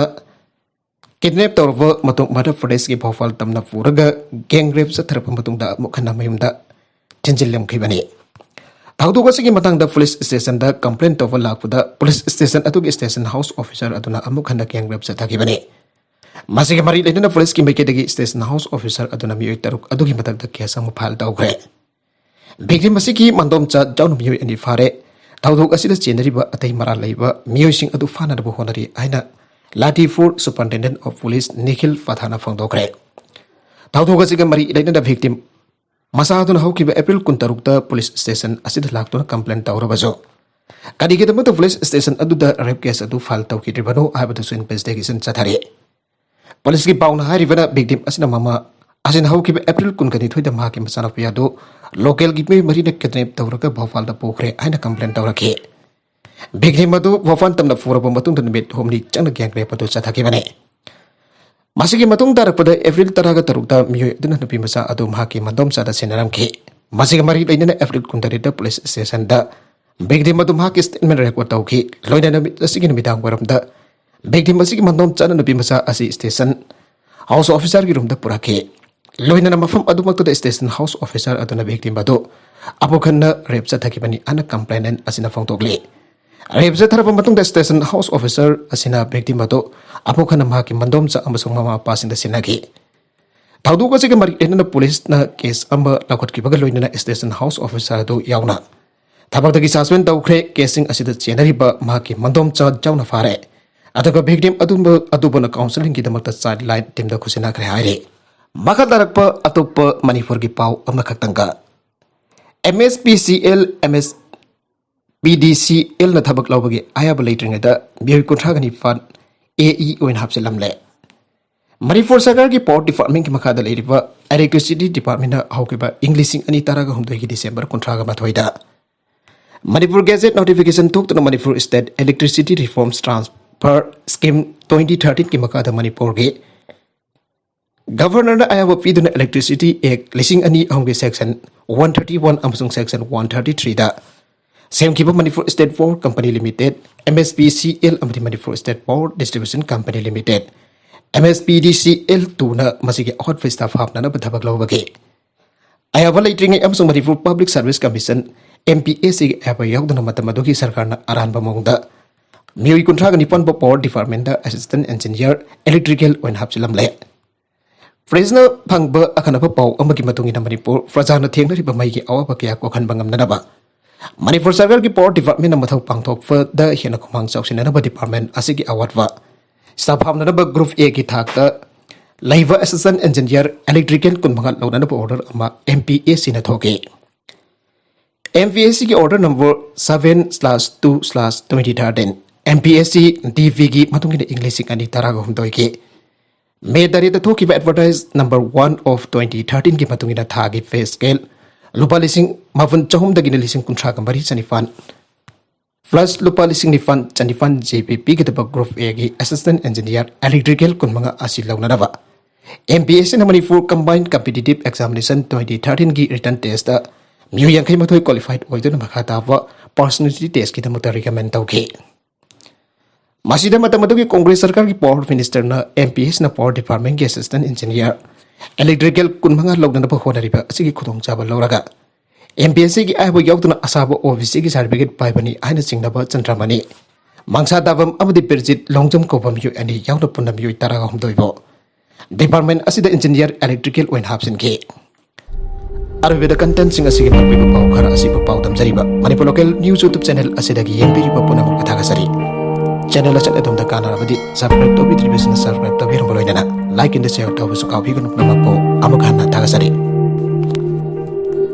ꯀꯤꯗꯅꯦꯞ ꯇꯧꯔꯕ ꯃꯇꯨꯡ ꯃꯙ꯭ꯌ ꯄ꯭ꯔꯗꯦꯁꯀꯤ ꯚꯣꯄꯥꯜ ꯇꯝꯅ ꯄꯨꯔꯒ ꯒꯦꯡ ꯔꯦꯞ ꯆꯠꯊꯔꯛꯄ ꯃꯇꯨꯡꯗ ꯑꯃꯨꯛ ꯍꯟꯅ ꯃꯌꯨꯝꯗ ꯊꯤꯟꯖꯤꯜꯂꯝꯈꯤꯕꯅꯤ꯫ ꯊꯧꯗꯣꯛ ꯑꯁꯤꯒꯤ ꯃꯇꯥꯡꯗ ꯄꯨꯂꯤꯁ ꯁ꯭ꯇꯦꯁꯟꯗ ꯀꯝꯄ꯭ꯂꯦꯟ ꯇꯧꯕ ꯂꯥꯛꯄꯗ ꯄꯨꯂꯤꯁ ꯁ꯭ꯇꯦꯁꯟ ꯑꯗꯨꯒꯤ ꯁ꯭ꯇꯦꯁꯟ ꯍꯥꯎꯁ ꯑꯣꯐꯤꯁꯥꯔ ꯑꯗꯨꯅ ꯑꯃꯨꯛ ꯍꯟꯅ ꯒꯦꯡ ꯔꯦꯞ ꯆꯠꯊꯈꯤꯕꯅꯤ꯫ ꯃꯁꯤꯒꯤ ꯃꯔꯤ ꯂꯩꯅꯅ ꯄꯨꯂꯤꯁꯀꯤ ꯃꯥꯏꯀꯩꯗꯒꯤ ꯁ꯭ꯇꯦꯁꯟ ꯍꯥꯎꯁ ꯑꯣꯐꯤꯁꯥꯔ ꯑꯗꯨꯅ ꯃꯤꯑꯣꯏ ꯇꯔꯨꯛ ꯑꯗꯨꯒꯤ ꯃꯊꯛꯇ ꯀꯦꯁ ꯑꯃ ꯐꯥꯏꯜ ꯇꯧꯈ꯭ꯔꯦ꯫ ꯚꯤꯛꯇꯤꯝ ꯑꯁꯤꯒꯤ ꯃꯥꯡꯗꯣꯝꯆꯥ ꯌꯥꯎꯅ ꯃꯤꯑꯣꯏ ꯑꯅꯤ ꯐꯥꯔꯦ꯫ ꯊꯧꯗꯣꯛ ꯑꯁꯤꯗ ꯆꯦꯟꯅꯔꯤꯕ ꯑꯇꯩ ꯃꯔꯥꯜ ꯂꯩꯕ ꯃꯤꯑꯣꯏꯁꯤꯡ ꯑꯗꯨ ꯐꯥꯅꯅꯕ ꯍꯣꯠꯅꯔꯤ ꯍꯥꯏꯅ ꯂꯥꯇꯤꯄꯨꯔ ꯁꯨꯄꯔꯤꯟꯇꯦꯟꯗꯦꯟꯠ ꯑꯣꯐ ꯄꯨꯂꯤꯁ ꯅꯤꯈꯤꯜ ꯄꯊꯥꯅ ꯐꯣꯡꯗꯣꯛꯈ꯭ꯔꯦ꯫ ꯊꯧꯗꯣꯛ ꯑꯁꯤꯒ ꯃꯔꯤ ꯂꯩꯅꯅ ꯚꯤꯛꯇꯤꯝ ꯃꯆꯥ ꯑꯗꯨꯅ ꯍꯧꯈꯤꯕ ꯑꯦꯄ꯭ꯔꯤꯜ ꯀꯨꯟꯇꯔꯨꯛꯇ ꯄꯨꯂꯤꯁ ꯁ꯭ꯇꯦꯁꯟ ꯑꯁꯤꯗ ꯂꯥꯛꯇꯨꯅ ꯀꯝꯄ꯭ꯂꯦꯟ ꯇꯧꯔꯕꯁꯨ ꯀꯔꯤꯒꯤꯗꯃꯛꯇ ꯄꯨꯂꯤꯁ ꯁ꯭ꯇꯦꯁꯟ ꯑꯗꯨꯗ ꯔꯦꯞ ꯀꯦꯁ ꯑꯗꯨ ꯐꯥꯏꯜ ꯇꯧꯈꯤꯗ꯭ꯔꯤꯕꯅꯣ ꯍꯥꯏꯕꯗꯨꯁꯨ ꯏꯟꯚꯦꯁꯇꯤꯒꯦꯁꯟ ꯆꯠꯊꯔꯤ꯫ ꯄꯨꯂꯤꯁꯀꯤ ꯄꯥꯎꯅ ꯍꯥꯏꯔꯤꯕꯅ ꯚꯤꯛꯇꯤꯝ ꯑꯁꯤꯅ ꯃꯃꯥ ꯑꯁꯤꯅ ꯍꯧꯈꯤꯕ ꯑꯦꯄ꯭ꯔꯤꯜ ꯀꯨꯟꯒ ꯅꯤꯊꯣꯏꯗ ꯃꯍꯥꯛꯀꯤ ꯃꯆꯥꯅꯨꯄꯤ ꯑꯗꯨ ꯂꯣꯀꯦꯜꯒꯤ ꯃꯤꯑꯣꯏ ꯃꯔꯤꯅ ꯀꯤꯗꯅꯦꯞ ꯇꯧꯔꯒ ꯚꯣꯄꯥꯜꯗ ꯄꯨꯈ꯭ꯔꯦ ꯍꯥꯏꯅ ꯀꯝꯄ꯭ꯂꯦꯟ ꯇꯧꯔꯛꯈꯤ꯫ ꯚꯤꯛꯇꯤꯝ ꯑꯗꯨ ꯚꯣꯄꯥꯜ ꯇꯝꯅ ꯄꯨꯔꯕ ꯃꯇꯨꯡꯗ ꯅꯨꯃꯤꯠ ꯍꯨꯝꯅꯤ ꯆꯪꯅ ꯒꯦꯡ ꯔꯦꯞ ꯑꯗꯨ ꯆꯠꯊꯈꯤꯕꯅꯤ꯫ ꯃꯁꯤꯒꯤ ꯃꯇꯨꯡ ꯇꯥꯔꯛꯄꯗ ꯑꯦꯄ꯭ꯔꯤꯜ ꯇꯔꯥꯒ ꯇꯔꯨꯛꯇ ꯃꯤꯑꯣꯏ ꯑꯗꯨꯅ ꯅꯨꯄꯤ ꯃꯆꯥ ꯑꯗꯨ ꯃꯍꯥꯛꯀꯤ ꯃꯥꯡꯗꯣꯝꯆꯥꯗ ꯁꯤꯟꯅꯔꯝꯈꯤ꯫ ꯃꯁꯤꯒ ꯃꯔꯤ ꯂꯩꯅꯅ ꯑꯦꯄ꯭ꯔꯤꯜ ꯀꯨꯟꯇꯔꯦꯠꯇ ꯄꯨꯂꯤꯁ ꯁ꯭ꯇꯦꯁꯟꯗ ꯚꯤꯛꯇꯤꯝ ꯑꯗꯨ ꯃꯍꯥꯛꯀꯤ ꯁ꯭ꯇꯦꯠꯃꯦꯟ ꯔꯦꯀꯣꯔꯗ ꯇꯧꯈꯤ꯫ ꯂꯣꯏꯅꯅ ꯅꯨꯃꯤꯠ ꯑꯁꯤꯒꯤ ꯅꯨꯃꯤꯗꯥꯡ ꯋꯥꯏꯔꯝꯗ ꯚꯤꯛꯇꯤꯝ ꯑꯁꯤꯒꯤ ꯃꯟꯗꯣꯝ ꯆꯥꯅ ꯅꯨꯄꯤ ꯃꯆꯥ ꯑꯁꯤ ꯁ꯭ꯇꯦꯁꯟ ꯍꯥꯎꯁ ꯑꯣꯐꯤꯁꯥꯔꯒꯤ ꯔꯨꯝꯗ ꯄꯨꯔꯛꯈꯤ꯫ ꯂꯣꯏꯅꯅ ꯃꯐꯝ ꯑꯗꯨꯃꯛꯇꯗ ꯁ꯭ꯇꯦꯁꯟ ꯍꯥꯎꯁ ꯑꯣꯐꯤꯁꯥꯔ ꯑꯗꯨꯅ ꯚꯤꯛꯇꯤꯝ ꯑꯗꯨ ꯑꯕꯨ ꯈꯟꯅ ꯔꯦꯞ ꯆꯠꯊꯈꯤꯕꯅꯤ ꯍꯥꯏꯅ ꯀꯝꯄ꯭ꯂꯦꯅꯦꯟ ꯑꯁꯤꯅ ꯐꯣꯡꯗꯣꯛꯂꯤ꯫ ꯔꯦꯞ ꯆꯠꯊꯔꯕ ꯃꯇꯨꯡꯗ ꯁ꯭ꯇꯦꯁꯟ ꯍꯥꯎꯁ ꯑꯣꯐꯤꯁꯥꯔ ꯑꯁꯤꯅ ꯚꯤꯛꯇꯤꯝ ꯑꯗꯨ ꯑꯕꯨ ꯈꯟꯅ ꯃꯍꯥꯛꯀꯤ ꯃꯟꯗꯣꯝꯆꯥ ꯑꯃꯁꯨꯡ ꯃꯃꯥ ꯃꯄꯥꯁꯤꯡꯗ ꯁꯤꯟꯅꯈꯤ꯫ ꯊꯧꯗꯣꯛ ꯑꯁꯤꯒ ꯃꯔꯤ ꯂꯩꯅꯅ ꯄꯨꯂꯤꯁꯅ ꯀꯦꯁ ꯑꯃ ꯂꯧꯈꯠꯈꯤꯕꯒ ꯂꯣꯏꯅꯅ ꯁ꯭ꯇꯦꯁꯟ ꯍꯥꯎꯁ ꯑꯣꯐꯤꯁꯥꯔ ꯑꯗꯨ ꯌꯥꯎꯅ ꯊꯕꯛꯇꯒꯤ ꯁꯁꯄꯦꯟ ꯇꯧꯈ꯭ꯔꯦ꯫ ꯀꯦꯁꯁꯤꯡ ꯑꯁꯤꯗ ꯆꯦꯟꯅꯔꯤꯕ ꯃꯍꯥꯛꯀꯤ ꯃꯟꯗꯣꯝꯆꯥ ꯌꯥꯎꯅ ꯐꯥꯔꯦ꯫ ꯑꯗꯨꯒ ꯚꯤꯛꯇꯤꯝ ꯑꯗꯨꯕꯨ, ꯑꯗꯨꯕꯨꯅ ꯀꯥꯎꯟꯁꯤꯂꯤꯡꯒꯤꯗꯃꯛꯇ ꯆꯥꯏꯜ ꯂꯥꯏꯟ ꯇꯤꯝꯗ ꯈꯨꯠꯁꯤꯟꯅꯈ꯭ꯔꯦ ꯍꯥꯏꯔꯤ꯫ ꯃꯈꯥ ꯇꯥꯔꯛꯄ ꯑꯇꯣꯞꯄ ꯃꯅꯤꯄꯨꯔꯒꯤ ꯄꯥꯎ ꯑꯃꯈꯛꯇꯪꯒ, M S P C L, M S P D ꯁꯤ ꯑꯦꯜꯅ ꯊꯕꯛ ꯂꯧꯕꯒꯤ ꯑꯌꯥꯕ ꯂꯩꯇ꯭ꯔꯤꯉꯩꯗ ꯃꯤꯑꯣꯏ ꯀꯨꯟꯊ꯭ꯔꯥꯒ ꯅꯤꯄꯥꯟ ꯑꯦ ꯏ ꯑꯣꯏꯅ ꯍꯥꯞꯆꯤꯜꯂꯝꯂꯦ꯫ ꯃꯅꯤꯄꯨꯔ ꯁꯔꯀꯥꯔꯒꯤ ꯄꯥꯋꯔ ꯗꯤꯄꯥꯔꯠꯃꯦꯟꯒꯤ ꯃꯈꯥꯗ ꯂꯩꯔꯤꯕ ꯏꯂꯦꯛꯇ꯭ꯔꯤꯁꯤꯇꯤ ꯗꯤꯄꯥꯔꯠꯃꯦꯟꯅ ꯍꯧꯈꯤꯕ ꯏꯪ ꯂꯤꯁꯤꯡ ꯑꯅꯤ ꯇꯔꯥꯒ ꯍꯨꯝꯗꯣꯏꯒꯤ ꯗꯤꯁꯦꯝꯕꯔ ꯀꯨꯟꯊ꯭ꯔꯥꯒ ꯃꯥꯊꯣꯏꯗ ꯃꯅꯤꯄꯨꯔ ꯒꯦꯖꯦꯠ ꯅꯣꯇꯤꯐꯤꯀꯦꯁꯟ ꯊꯣꯛꯇꯨꯅ Manipur state electricity reforms transfer scheme twenty ꯊꯥꯔꯇꯤꯟꯒꯤ ꯃꯈꯥꯗ ꯃꯅꯤꯄꯨꯔꯒꯤ ꯒꯚꯔꯅꯔꯅ ꯑꯌꯥꯕ ꯄꯤꯗꯨꯅ ꯏꯂꯦꯛꯇ꯭ꯔꯤꯁꯤꯇꯤ ꯑꯦꯛ ꯂꯤꯁꯤꯡ ꯑꯅꯤ ꯑꯍꯨꯝꯒꯤ ꯁꯦꯛꯁꯟ ꯋꯥꯟ ꯊꯥꯔꯇꯤ ꯋꯥꯟ ꯑꯃꯁꯨꯡ ꯁꯦꯛꯁꯟ ꯋꯥꯟ ꯊꯥꯔꯇꯤ ꯊ꯭ꯔꯤꯗ ꯁꯦꯝꯈꯤꯕ Manipur state power company limited, M S P C L, ꯑꯃꯗꯤ Manipur state power distribution company limited, M S P D C L ꯇꯨꯅ ꯃꯁꯤꯒꯤ ꯑꯍꯣꯠꯄ ꯁ꯭ꯇꯥꯐ ꯍꯥꯞꯅꯅꯕ ꯊꯕꯛ ꯂꯧꯕꯒꯤ ꯑꯌꯥꯕ ꯂꯩꯇ꯭ꯔꯤꯉꯩ ꯑꯃꯁꯨꯡ Manipur public service commission, M P S ꯁꯤꯒꯤ ꯑꯌꯥꯕ ꯌꯥꯎꯗꯅ ꯃꯇꯝ ꯑꯗꯨꯒꯤ ꯁꯔꯀꯥꯔꯅ ꯑꯔꯥꯟꯕ ꯃꯑꯣꯡꯗ ꯃꯤꯑꯣꯏ ꯀꯨꯟꯊ꯭ꯔꯥꯒ ꯅꯤꯄꯥꯟꯕꯨ ꯄꯥꯋꯔ ꯗꯤꯄꯥꯔꯠꯃꯦꯟꯗ ꯑꯦꯁꯤꯁꯇꯦꯟꯠ ꯏꯟꯖꯤꯅꯤꯌꯔ ꯏꯂꯦꯛꯇ꯭ꯔꯤꯀꯦꯜ ꯑꯣꯏꯅ ꯍꯥꯞꯆꯤꯜꯂꯝꯂꯦ꯫ ꯄ꯭ꯔꯦꯁꯅ ꯐꯪꯕ ꯑꯈꯟꯅꯕ ꯄꯥꯎ ꯑꯃꯒꯤ ꯃꯇꯨꯡ ꯏꯟꯅ ꯃꯅꯤꯄꯨꯔ ꯄ꯭ꯔꯖꯥꯅ ꯊꯦꯡꯅꯔꯤꯕ ꯃꯩꯒꯤ ꯑꯋꯥꯕ ꯀꯌꯥ ꯀꯣꯛꯍꯟꯕ ꯉꯝꯅꯅꯕ ꯃꯅꯤꯄꯨꯔ ꯁꯔꯀꯥꯔꯒꯤ ꯄꯥꯋꯔ ꯗꯤꯄꯥꯔꯠꯃꯦꯟꯅ ꯃꯊꯧ ꯄꯥꯡꯊꯣꯛꯄꯗ ꯍꯦꯟꯅ ꯈꯨꯃꯥꯡ ꯆꯥꯎꯁꯤꯟꯅꯅꯕ ꯗꯤꯄꯥꯔꯠꯃꯦꯟ ꯑꯁꯤꯒꯤ ꯑꯋꯥꯠꯄ ꯁ꯭ꯇꯥꯐ ꯍꯥꯞꯅꯅꯕ ꯒ꯭ꯔꯨꯞ ꯑꯦꯒꯤ ꯊꯥꯛꯇ ꯂꯩꯕ ꯑꯦꯁꯤꯁꯇꯦꯟꯠ ꯏꯟꯖꯤꯅꯤꯌꯔ ꯏꯂꯦꯛꯇ꯭ꯔꯤꯀꯦꯜ ꯀꯨꯟꯃꯉꯥ ꯂꯧꯅꯅꯕ ꯑꯣꯔꯗꯔ ꯑꯃ ꯑꯦꯝ ꯄꯤ ꯑꯦꯁ ꯁꯤꯅ ꯊꯣꯛꯈꯤ꯫ ꯑꯦꯝ ꯄꯤ ꯑꯦꯁ ꯁꯤꯒꯤ order number seven slash two slash twenty thirteen, M P S C D ꯚꯤꯒꯤ ꯃꯇꯨꯡ ꯏꯟꯅ ꯏꯪ ꯂꯤꯁꯤꯡ ꯑꯅꯤ ꯇꯔꯥꯒ ꯍꯨꯝꯗꯣꯏꯒꯤ ꯃꯦ ꯇꯔꯦꯠꯇ ꯊꯣꯛꯈꯤꯕ advertise number one of twenty ꯊꯥꯔꯇꯤꯟꯒꯤ ꯃꯇꯨꯡ ꯏꯟꯅ ꯊꯥꯒꯤ ꯄꯦ ꯁ꯭ꯀꯦꯜ ꯂꯨꯄꯥ ꯂꯤꯁꯤꯡ ꯃꯥꯄꯟ ꯆꯍꯨꯝꯗꯒꯤꯅ ꯂꯤꯁꯤꯡ ꯀꯨꯟꯊ꯭ꯔꯥꯒ ꯃꯔꯤ ꯆꯅꯤꯄꯥꯟ ꯄ꯭ꯂꯁ ꯂꯨꯄꯥ ꯂꯤꯁꯤꯡ ꯅꯤꯄꯥꯟ ꯆꯅꯤꯄꯥꯟ ꯖꯦ ꯄꯤ ꯄꯤꯒꯗꯕ ꯒ꯭ꯔꯨꯞ ꯑꯦꯒꯤ ꯑꯦꯁꯤꯁꯇꯦꯟꯠ ꯏꯟꯖꯤꯅꯤꯌꯔ ꯏꯂꯦꯛꯇ꯭ꯔꯤꯀꯦꯜ ꯀꯨꯟꯃꯉꯥ ꯑꯁꯤ ꯂꯧꯅꯅꯕ ꯑꯦꯝ ꯄꯤ ꯑꯦꯁ ꯁꯤꯅ Manipur Combined Competitive Examination twenty thirteenꯒꯤ written testꯇ ꯃꯤꯑꯣꯏ ꯌꯥꯡꯈꯩ ꯃꯥꯊꯣꯏ qualified ꯑꯣꯏꯗꯨꯅ ꯃꯈꯥ ꯇꯥꯕ personality testꯀꯤꯗꯃꯛꯇ recommend ꯇꯧꯈꯤ꯫ ꯃꯁꯤꯗ ꯃꯇꯝ ꯑꯗꯨꯒꯤ ꯀꯣꯡꯒ꯭ꯔꯦꯁ ꯁꯔꯀꯥꯔꯒꯤ power ministerꯅ ꯑꯦꯝ ꯄꯤ ꯑꯦꯁꯅ power departmentꯀꯤ assistant engineer electrical ꯀꯨꯟꯃꯉꯥ ꯂꯧꯅꯅꯕ ꯍꯣꯠꯅꯔꯤꯕ ꯑꯁꯤꯒꯤ ꯈꯨꯗꯣꯡꯆꯥꯕ ꯂꯧꯔꯒ ꯑꯦꯝ ꯄꯤ ꯑꯦꯁ ꯁꯤꯒꯤ ꯑꯍꯩꯕ ꯌꯥꯎꯗꯅ ꯑꯁꯥꯕ ꯑꯣ ꯕꯤ ꯁꯤꯒꯤ certificate ꯄꯥꯏꯕꯅꯤ ꯍꯥꯏꯅ ꯆꯤꯡꯅꯕ ꯆꯟꯗ꯭ꯔꯃꯅꯤ, ꯃꯪꯁꯥ ꯗꯥꯕꯝ ꯑꯃꯗꯤ ꯕꯤꯔꯖꯤꯠ ꯂꯣꯡꯖꯝ ꯀꯧꯕ ꯃꯤꯑꯣꯏ ꯑꯅꯤ ꯌꯥꯎꯅ ꯄꯨꯟꯅ ꯃꯤꯑꯣꯏ ꯇꯔꯥꯍꯨꯝꯗꯣꯏꯕꯨ department ꯑꯁꯤꯗ engineer electrical ꯑꯣꯏꯅ ꯍꯥꯞꯆꯤꯟꯈꯤ꯫ ꯑꯔꯣꯏꯕꯗ contentꯁꯤꯡ ꯑꯁꯤꯒꯤ ꯃꯔꯨꯑꯣꯏꯕ ꯄꯥꯎ ꯈꯔ ꯑꯁꯤꯕꯨ ꯄꯥꯎꯗꯝꯖꯔꯤꯕ Manipur Local News YouTube channel ꯑꯁꯤꯗꯒꯤ ꯌꯦꯡꯕꯤꯔꯤꯕ ꯄꯨꯝꯅꯃꯛꯄꯨ ꯊꯥꯒꯠꯆꯔꯤ꯫ Channel ꯑꯁꯤꯅ ꯑꯗꯣꯝꯗ ꯀꯥꯟꯅꯔꯕꯗꯤ subscribe ꯇꯧꯕꯤꯗ꯭ꯔꯤꯕꯁꯤꯡꯅ subscribe ꯇꯧꯕꯤꯔꯝꯕ ꯂꯣꯏꯅꯅ like and share ꯇꯧꯕꯁꯨ ꯀꯥꯎꯕꯤꯒꯅꯨ꯫ ꯄꯨꯝꯅꯃꯛꯄꯨ ꯑꯃꯨꯛ ꯍꯟꯅ ꯊꯥꯒꯠꯆꯔꯤ꯫